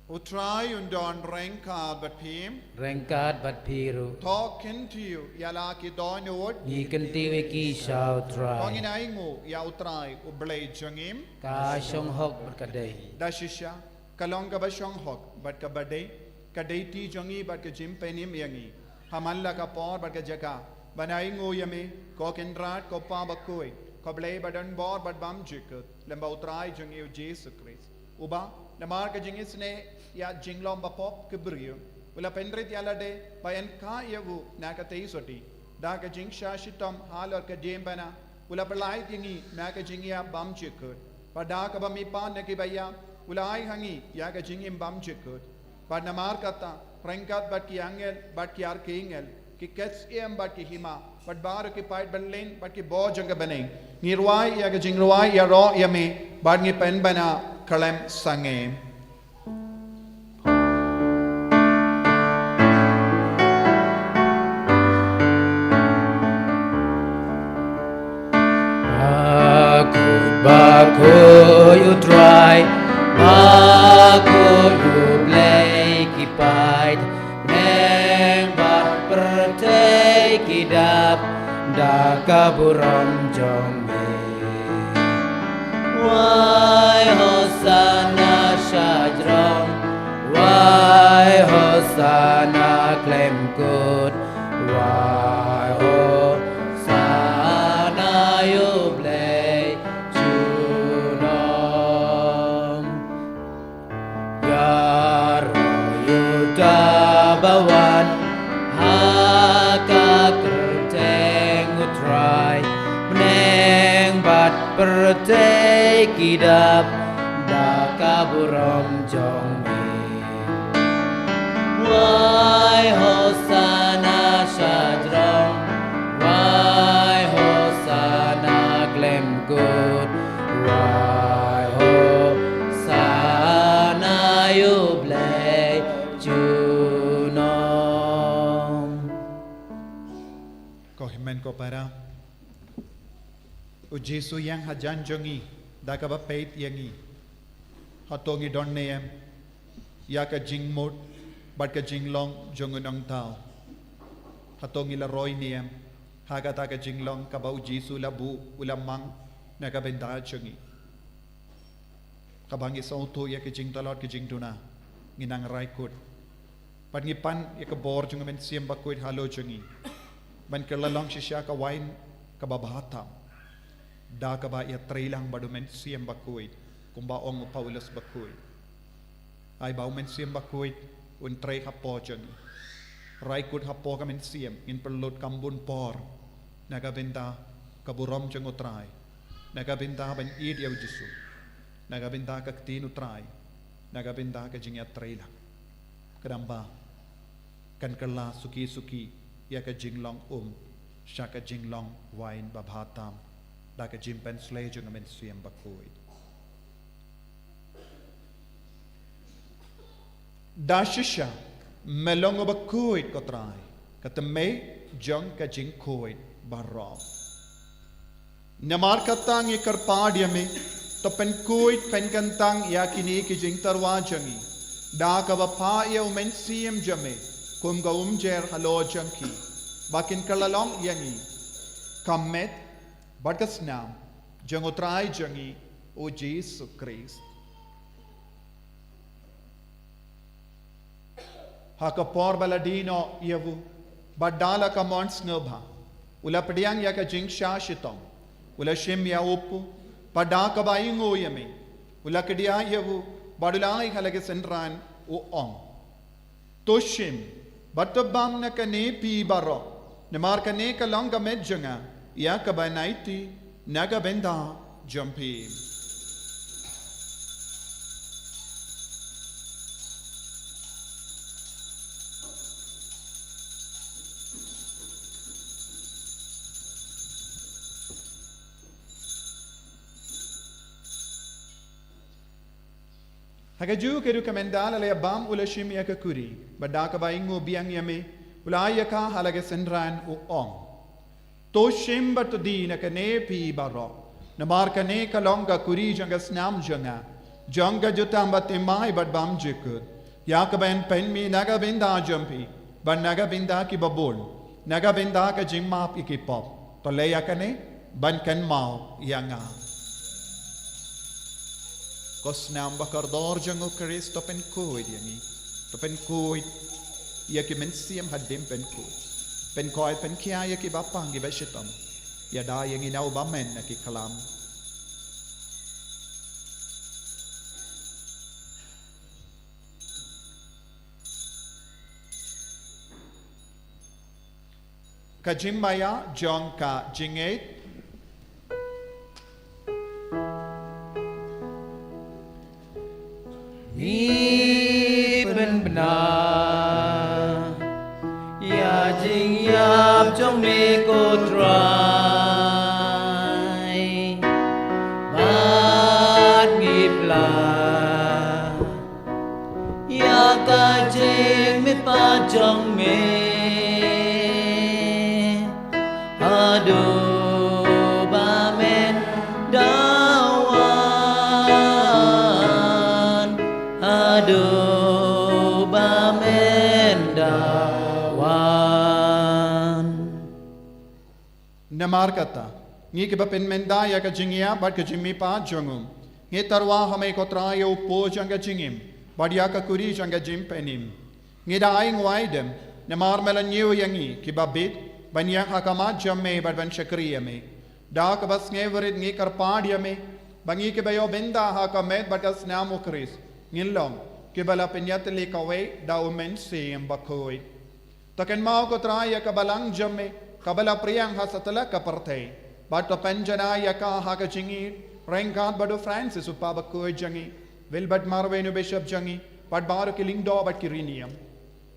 U Trai un don ryngkat bad phi. Ryngkat bad phi ruh. To kyntiew ïa la ki dohnud. Ngi kyntiew ïa ki sha U Trai. To ngin ainguh ïa U Trai U Blei jong ngi. Ka shong hok bad ka dei. Da shisha, ka long kaba shong hok bad kaba dei, ka dei ti jong ngi bad ka jingpynim ïa ngi ha man la ka por bad ka jaka ban ainguh ïa me, ko Kynrad, ko Pa bakhuid, ko Blei ba don bor bad bymjukut, lem bad U Trai jong ngi U Jisu Khrist. Uba, namar ka jingisynei ïa jinglong bapop ki briew, u la pynrit ïa lade ba yn kha ïa u na ka tei soti. Da ka jingshah shitom halor ka diengphna, u la pyllait ïa ngi na ka jingïap bymjukut. Bad da kaba mihpat na kiba ïap, u la ai ha ngi ïa ka jingim bymjukut. Bad namar kata, ryngkat bad ki angel bad ki archangel, ki ksiem bad ki hima, bad baroh ki paid bymlien bad ki bor jong ka bneng, ngi rwai ïa ka jingrwai ïaroh ïa me, bad ngi pynbna khlem sangeh. Bakhuid, bakhuid U Trai, bakhuid U Blei ki paid bneng bad pyrthei ki dap da ka burom jong me. Wai Hosana shajrong, wai Hosana khlem kut, wai Hosana ïa U Blei junom. Ïaroh ïa uta ba wan ha ka kyrteng U Trai, bneng bad pyrthei ki dap da ka burom jong me. Wai Hosana shajrong, wai Hosana khlem kut, wai Hosana ïa U Blei junom. Ko hynmen ko para, U Jisu ïeng hajan jong ngi da kaba peit ïa ngi. Hato ngi don ne em ïa ka jingmut bad ka jinglong jong U Nongthaw? Hato ngi la roi ne em ha kata ka jinglong kaba U Jisu la buh, u la mang na ka bynta jong ngi? Kaba ngi sngewthuh ïa ka jingtlot ka jingduna, ngi nang rai kut. Bad ngi pan ïa ka bor jong U Mynsiem Bakhuid halor jong ngi ban kylla long shisha ka wain kaba bha tam, da kaba ïatreilang bad U Mynsiem Bakhuid, kumba ong u Paulus Bakhuid. Ai ba U Mynsiem Bakhuid un trei hapoh jong ngi. Rai kut hapoh ka mynsiem, ngin pynlut kam bun por na ka bynta ka burom jong U Trai, na ka bynta ban ïeit ïa U Jisu, na ka bynta ka ktien U Trai, na ka bynta ka jingïatreilang. Khnang ba kan kylla suki suki ïa ka jinglong um sha ka jinglong wain ba bha tam, da ka jingpynsleh jong U Mynsiem Bakhuid. Da shisha me long uba khuid, ko Trai, ka tmier jong ka jingkhuid baroh. Namar kata ngi kyrpad ïa me, to pynkhuid pynkyntang ïa kine ki jingtyrwa jong ngi da kaba phah ïa U Mynsiem jong me kum ka umjer halor jong ki, ba kin kylla long ïa ngi ka met bad ka snam jong U Trai jong ngi U Jisu Khrist. Ha ka por ba la die noh ïa u, bad da la ka mon sngewbha, u la pdiang ïa ka jingshah shitom, u la shim ïa u pud, bad da kaba ainguh ïa me, u la kdiah ïa u, bad u la ai ha la ki synran, u ong: To shim bad to bam na kane phi baroh, namar kane ka long ka met jong nga ïa kaba yn aiti na ka bynta jong phi. Ha kajuh ka rukom, ynda la ïa bam, u la shim ïa ka kuri, bad da kaba ainguh biang ïa me, u la ai ïa ka ha la ki synran, u ong: To shim bad to die na kane phi baroh, namar kane ka long ka kuri jong ka snam jong nga, jong ka jutang bathymmai bad bymjukut. Ïa ka ban pynmih na ka bynta jong phi bad na ka bynta ki babun, na ka bynta ka jingmap ïa ki pop. To leh ïa kane ban kynmaw ïa nga. Ko snam ba kordor jong u Khrist, to pynkhuid ïa ngi. To pynkhuid ïa ki mynsiem hadien pynkhuid. Pynkhuid pynkhia ïa ki ba pang, ki ba shitom. Ïada ïa ngi na u ba men na ki khlam. Ka jingmaïa jong ka jingngeit. Ngi pynbna ïa jingïap jong me ko Trai, bad ngi pla ïa ka jingmihpat jong me. Haduh ba men da wan, haduh ba men da wan. Namar kata, ngi kiba pynmynta ïa ka jingïap bad ka jingmihpat jong u, ngi tyrwa ha me ko Trai ïa u pud jong ka jingim bad ïa ka kuri jong ka jingpynim. Ngi da ai nguaidem namar me la ñiew ïa ngi kiba bit ban ïeng ha khmat jong me bad ban shakri ïa me. Da kaba sngewrit ngi kyrpad ïa me ba ngi kiba ïoh bynta ha ka met bad ka snam u Khrist ngin long kiba la pynïatylli kawei da u Mynsiem Bakhuid. To kynmaw ko Trai ïa ka balang jong me kaba la pdiang ha satlak ka pyrthei, bad to pynjanai ïa ka ha ka jingïeit ryngkat bad u Francis u Papa bakhuid jong ngi, Wilbert Marwein u Bishop jong ngi, bad baroh ki lyngdoh bad ki riewniam.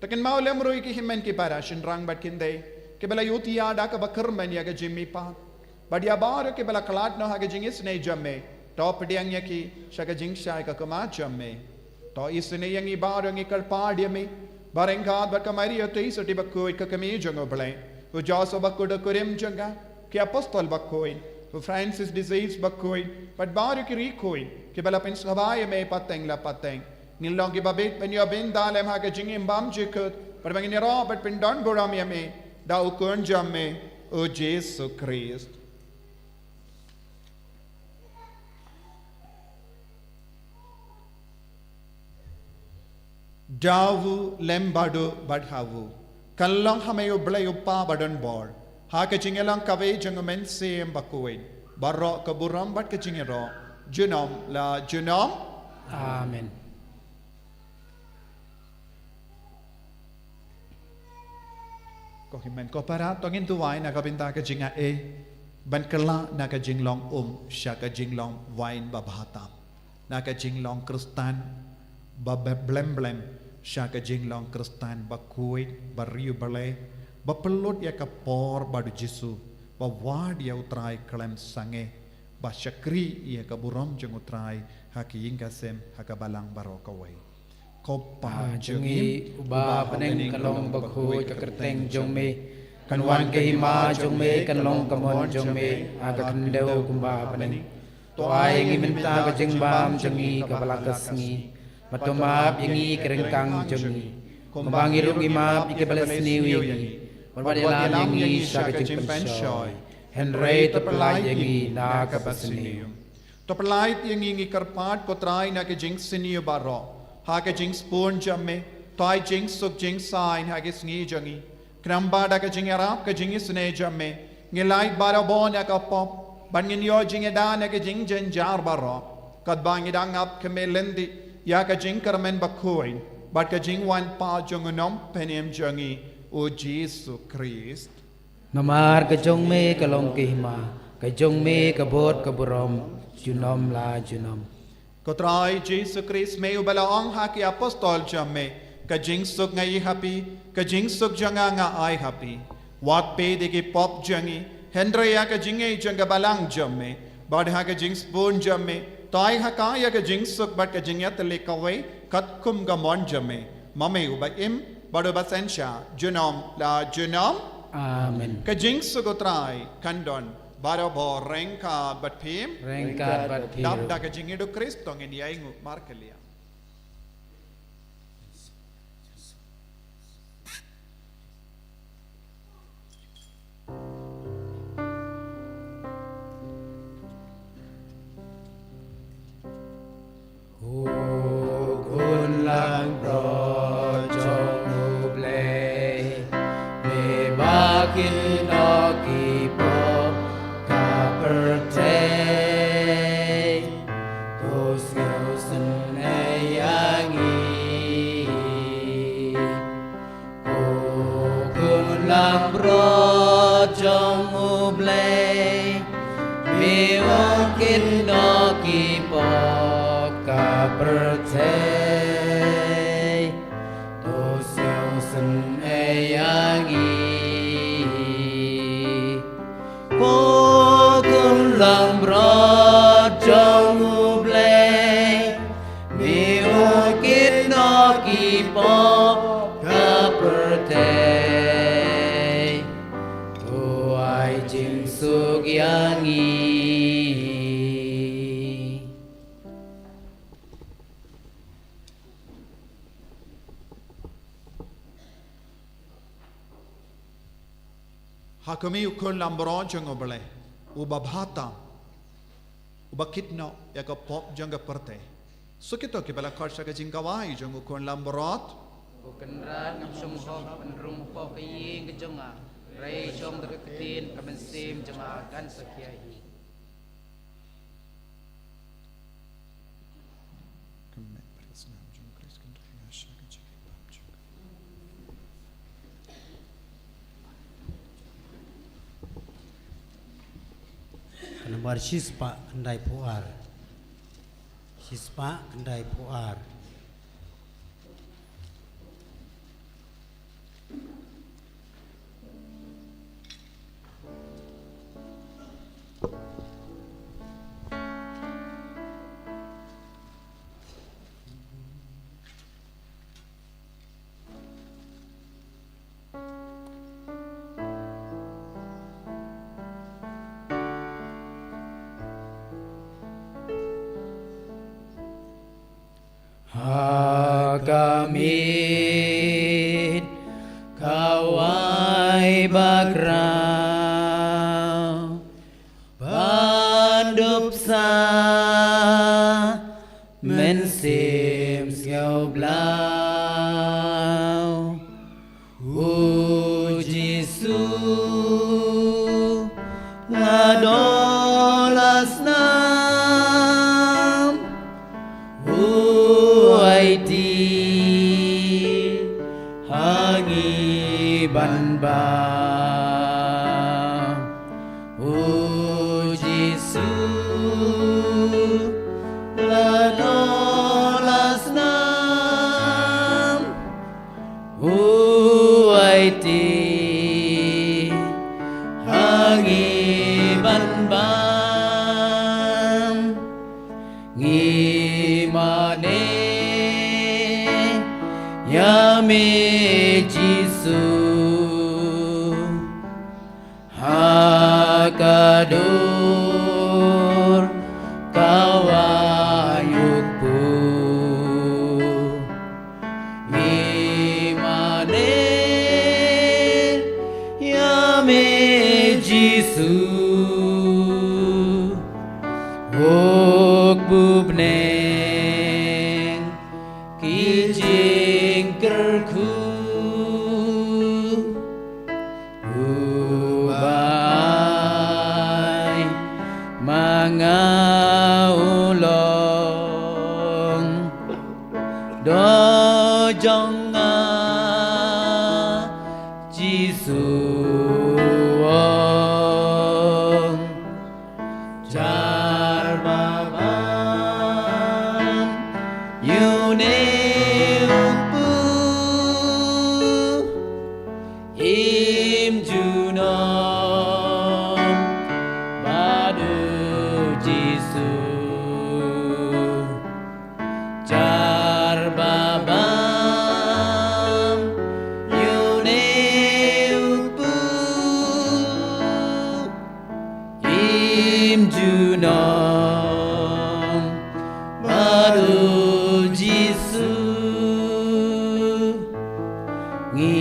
To kynmaw lem ruh ïa ki hynmen ki para shynrang bad khyndai kiba la ïohi ïa da kaba kyrmen ïa ka jingmihpat. Bad ïa baroh kiba la khlad noh ha ka jingisynei jong me, to pdiang ïa ki sha ka jingshai ka khmat jong me. To isynei ïa ngi baroh, ngi kyrpad ïa me, ba ryngkat bad ka Maria Theisotti bakhuid ka kmie jong u Blei, u Joseph bakhuid u kurim jong ka, ki apostol bakhuid, u Francis de Sales bakhuid, bad baroh ki riewkhuid kiba la pynsngewbha ïa me pateng la pateng, ngin long kiba bit ban ïoh bynta lem ha ka jingim bymjukut, bad ba ngin ïaroh bad pyndonburom ïa me da u Khun jong me, u Jisu Khrist. Da u lem bad u bad ha u, kan long ha me U Blei U Kpa badonbor, ha ka jingïalang kawei jong u Mynsiem Bakhuid, baroh ka burom bad ka jingïaroh junom la junom. Amen. Ko hynmen ko para, to ngin duwai na ka bynta ka jingaiei ban kylla na ka jinglong um sha ka jinglong wain ba bha tam, na ka jinglong Khristan ba, ba blem blem sha ka jinglong Khristan ba khuid, ba riewblei, ba pynlut ïa ka por bad u Jisu, ba wad ïa u Trai khlem sangeh, ba shakri ïa ka burom jong u Trai ha ka ïing ka sem, ha ka balang baroh kawei. Ko Pa jong ngi uba ha bneng, kan long bakhuid ka kyrteng jong me, kan wan ka hima jong me, kan long ka mon jong me ha ka khyndew kumba ha bneng. To ai ïa ngi mynta ka jingbam jong ngi kaba la ka sngi, bad to map ïa ngi ki ryngkang jong ngi, kumba ngi ruh ngi map ïa kiba la sniew ïa ngi, bad wat ïalam ïa ngi sha ka jingpynshoi, hynrei to pyllait ïa ngi na kaba sniew. To pyllait ïa ngi, ngi kyrpad ko Trai, na ka jingsniew baroh, ha ka jingsbun jong me to ai jingsuk jingsaiñ ha ka sngi jong ngi. Khnang ba da ka jingïarap ka jingisynei jong me, ngin lait barabor na ka pop, bad ngin ïoh jingïada na ka jingjynjar baroh, katba ngi dang ap khmih lynti ïa ka jingkyrmen bakhuid bad ka jingwan pat jong u Nongpynim jong ngi, u Jisu Khrist. Namar ka jong me ka long ka hima, ka jong me ka bud ka burom, junom la junom. Ko Trai Jisu Khrist, me uba la ong ha ki apostol jong me, ka jingsuk nga ïoh ha phi, ka jingsuk jong nga nga ai ha phi. Wat peit ïa ki pop jong ngi, hynrei ïa ka jingngeit jong ka balang jong me. Bad ha ka jingsbun jong me to ai ha ka ïa ka jingsuk bad ka jingïatylli kawei katkum ka mon jong me, ma me uba im bad uba synshar junom la junom. Amen. Ka jingsuk u Trai kan don barabor ryngkat bad phi. Ryngkat bad phi. Dap da ka jingïeit u Khrist to ngin ïainguh markylliang. Te to sngewsynei ïa ngi, ko khun langbrot jong U Blei, me ba kit noh ki pop ka pyrthei, to ai jingsuk ïa ngi. Ha ka mih U Khun langbrot jong U Blei, uba bha tam, uba kit noh ïa ka pop jong ka pyrthei. Sa kito kiba la khot sha ka jingkawei jong U Khun langbrot. Ko Kynrad, ngam shym hok ban rung hapoh ka ïing ka jong nga, hynrei shong da ka ktien, ka mynsiem jong nga kan sa khia hi. Ka nambar shispah khyndai phew ar. Shispah khyndai phew ar. Ha ka miet kawei bakhraw, ban dup sa mynsiem sngewblaw. O Jisu, la don la snam, u aiti ha ngi ban bam. O Jisu, la don la snam, u aiti ha ngi ban bam. Ngi mane ïa me Jisu, ha ka dur kawei u kpu. Ngi mane ïa me Jisu, u kpu bneng ki jingkyrkhu, u ba ai ma nga u long doh jong nga. Jisu ong, jar ba bam ïa une u kpu, im junom bad u Jisu. Jar ba bam ïa une u kpu, im junom bad u Jisu. Ngi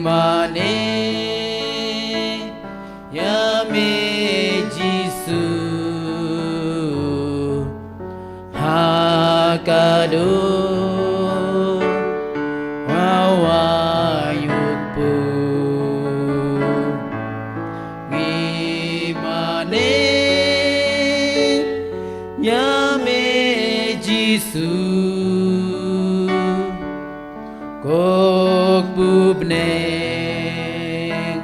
mane ïa me Jisu, ha ka dur kawei u kpu. Ngi mane ïa me Jisu, ko kpu bneng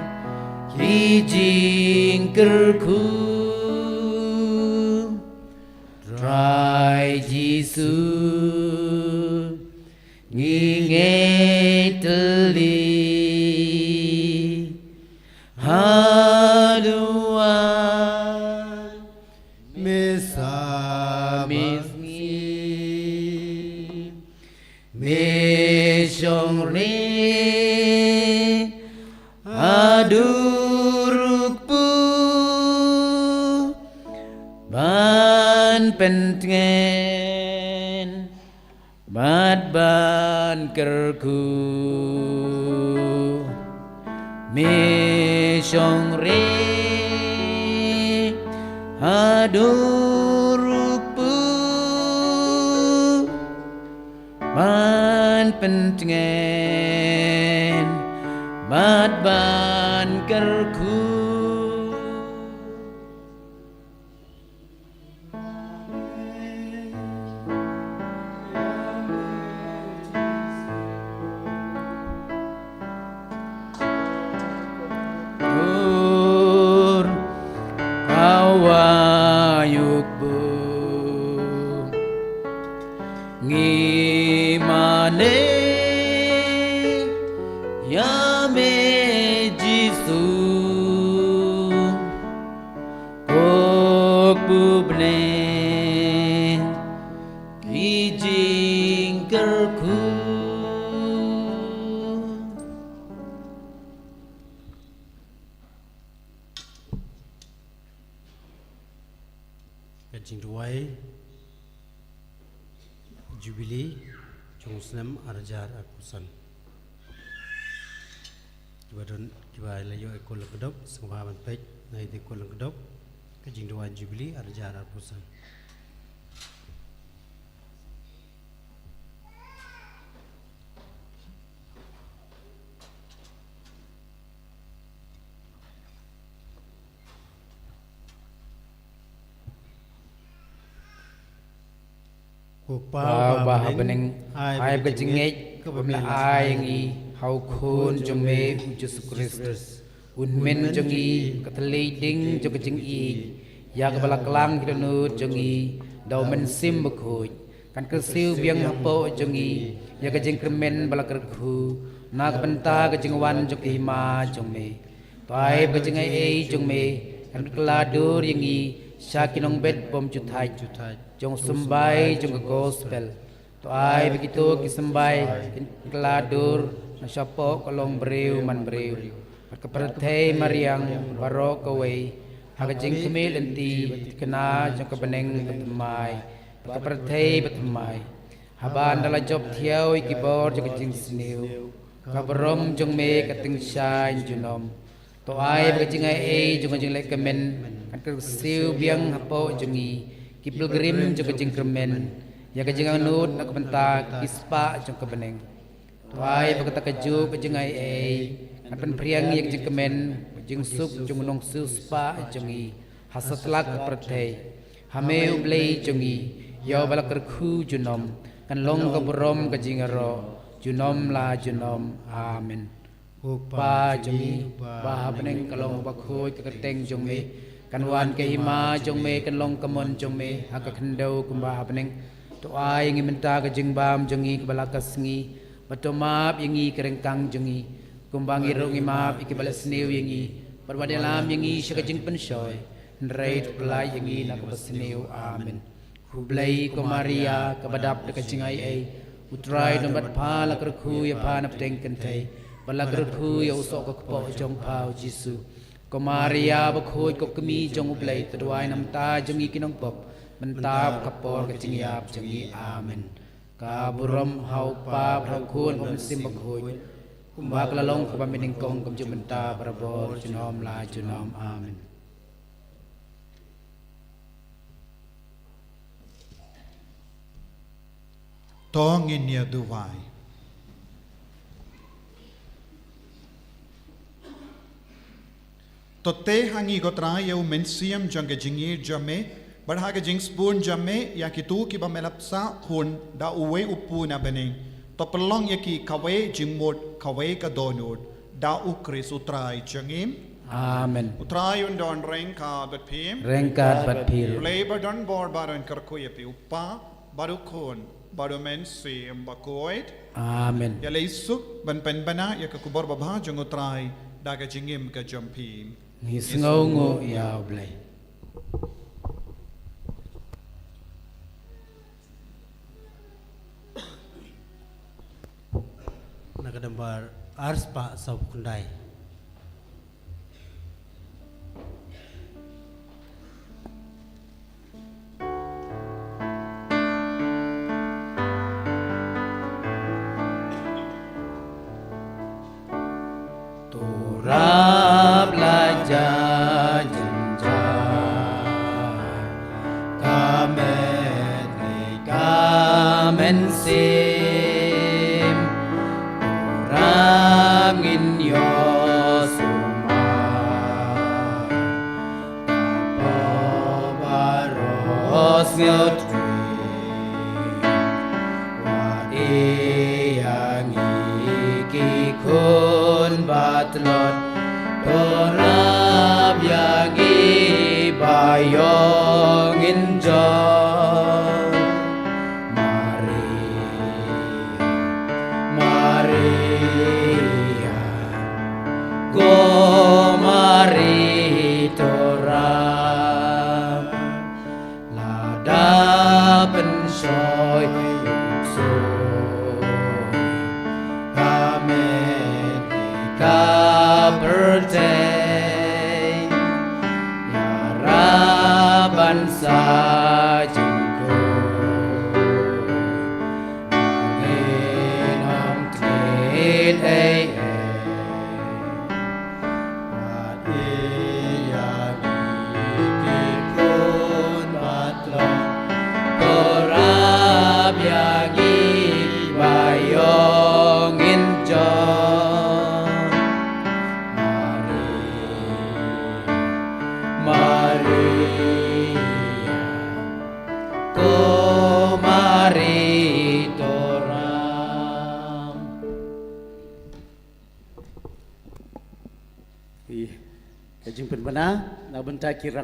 ki jingkyrkhu. Trai Jisu, Ngi ngeit tylli haduh me sa me sngi, me shong re haduh ruh pu ban pyntngen bad ban kyrkhu. Me shong re haduh ruh pu ban pyntngen bad ban kyrkhu. Ur kawa yuk bu ngi mane ya me Jisu. Kok bu bneng ki jingkyrkhu. Ka jingduwai Jubilee jong u snem ar hajar arphew san. Kiba don, kiba la ïoh ïa ka lyngkdop, sngewbha ban peit na ïa ka lyngkdop, ka jingduwai Jubilee ar hajar arphew san. Ko Pa uba ha bneng, ai ba ka jingngeit kaba me la ai ïa ngi ha u Khun jong me u Jisu Khrist, u Hynmen jong ngi, ka thylliej ding jong ka jingïeit, ïa kaba la klang ki dohnud jong ngi da u Mynsiem Bakhuid, kan kyrsiew biang hapoh jong ngi ïa ka jingkyrmen ba la kyrkhu na ka bynta ka jingwan jong ka hima jong me. To ai ba ka jingaiei jong me kan kylla dur ïa ngi sha ki nongbet bym ju thait jong u symbai jong ka gospel. To ai ba kito ki symbai kin kylla dur na shapoh ka longbriew manbriew bad ka pyrthei mariang baroh kawei ha ka jingkhmih lynti bad thikna jong ka bneng bathymmai bad ka pyrthei bathymmai. Haba ynda la jop thiaw ïa ki bor jong ka jingsniew, ka burom jong me ka tyngshaiñ junom. To ai ba ka jingaiei jong ka jingleh kmen kan kyrsiew biang hapoh jong ngi ki pilgrim jong ka jingkyrmen ïa ka jingangnud na ka bynta ki spah jong ka bneng. To ai ba kata kajuh ka jingaiei kan pynphriang ïa ka jingkmen, ka jingsuk jong u nongsiewspah jong ngi ha satlak ka pyrthei. Ha me u Blei jong ngi, ïa uba la kyrkhu junom, kan long ka burom ka jingïaroh junom la junom. Amen. Ko Pa jong ngi uba ha bneng, ka long bakhuid ka kyrteng jong me, kan wan ka hima jong me, kan long ka mon jong me ha ka khyndew kumba ha bneng. To ai ïa ngi mynta ka jingbam jong ngi kaba la ka sngi, bad to map ïa ngi ki ryngkang jong ngi, kumba ngi ruh ngi map ïa kiba leh sniew ïa ngi, bad wat ïalam ïa ngi sha ka jingpynshoi, hynrei to pyllait ïa ngi na kaba sniew. Amen. Khublei ko Maria, kaba dap da ka jingaiei, u Trai u don bad pha. La kyrkhu ïa pha na pdeng kynthei, bad la kyrkhu ïa u soh ka kpoh jong pha u Jisu. Ko Maria bakhuid, ko kmie jong u Blei, to duwai na ka bynta jong ngi ki nongpop, mynta bad ka por ka jingïap jong ngi. Amen. Ka burom ha u Pa, ha u Khun, ha u Mynsiem Bakhuid, kumba ka la long, kumba mynnyngkong, kumjuh mynta, barabor, junom la junom. Amen. To ngin ïa duwai. To teh ha ngi ko Trai ïa u mynsiem jong ka jingïeit jong me, bad ha ka jingsbun jong me ïa kito kiba me la pynshah khun da uwei u pu na bneng. To pynlong ïa ki kawei jingmut kawei ka dohnud, da u Khrist u Trai jong ngi. Amen. U Trai un don ryngkat bad phi. Ryngkat bad phi. U Blei ba don bor ba un kyrkhu ïa phi, u Pa bad u Khun Bad U Mynsiem Bakhuid. Amen. Ïa lei suk ban pynbna ïa ka khubor babha jong U Trai da ka jingim ka jong phi. Ngi sngewnguh ïa U Blei. Na ka nambar ar spah saw phew khyndai. To rap la jia jynjar, ka met ngi ka mynsiem. To rap ngin ïohsumar, ka pop baroh sngewthuh. Wat ïa ngi ki khun ba tlot, to rap ïa ngi ba ïoh ngin jot. Maria, Maria, ko Maria, to rap. Lada pynshoi u ksuid, ka met ngi ka pyrthei, ïarap ban sa jingkhuid, ngin ym thied ei ei. Wat ïa ngi ki khun ba tlot, to rap ïa ngi ba ïoh ngin jot. Maria, Maria, ko Maria, to rap. Ïa ka jingpynbna na bynta ki rang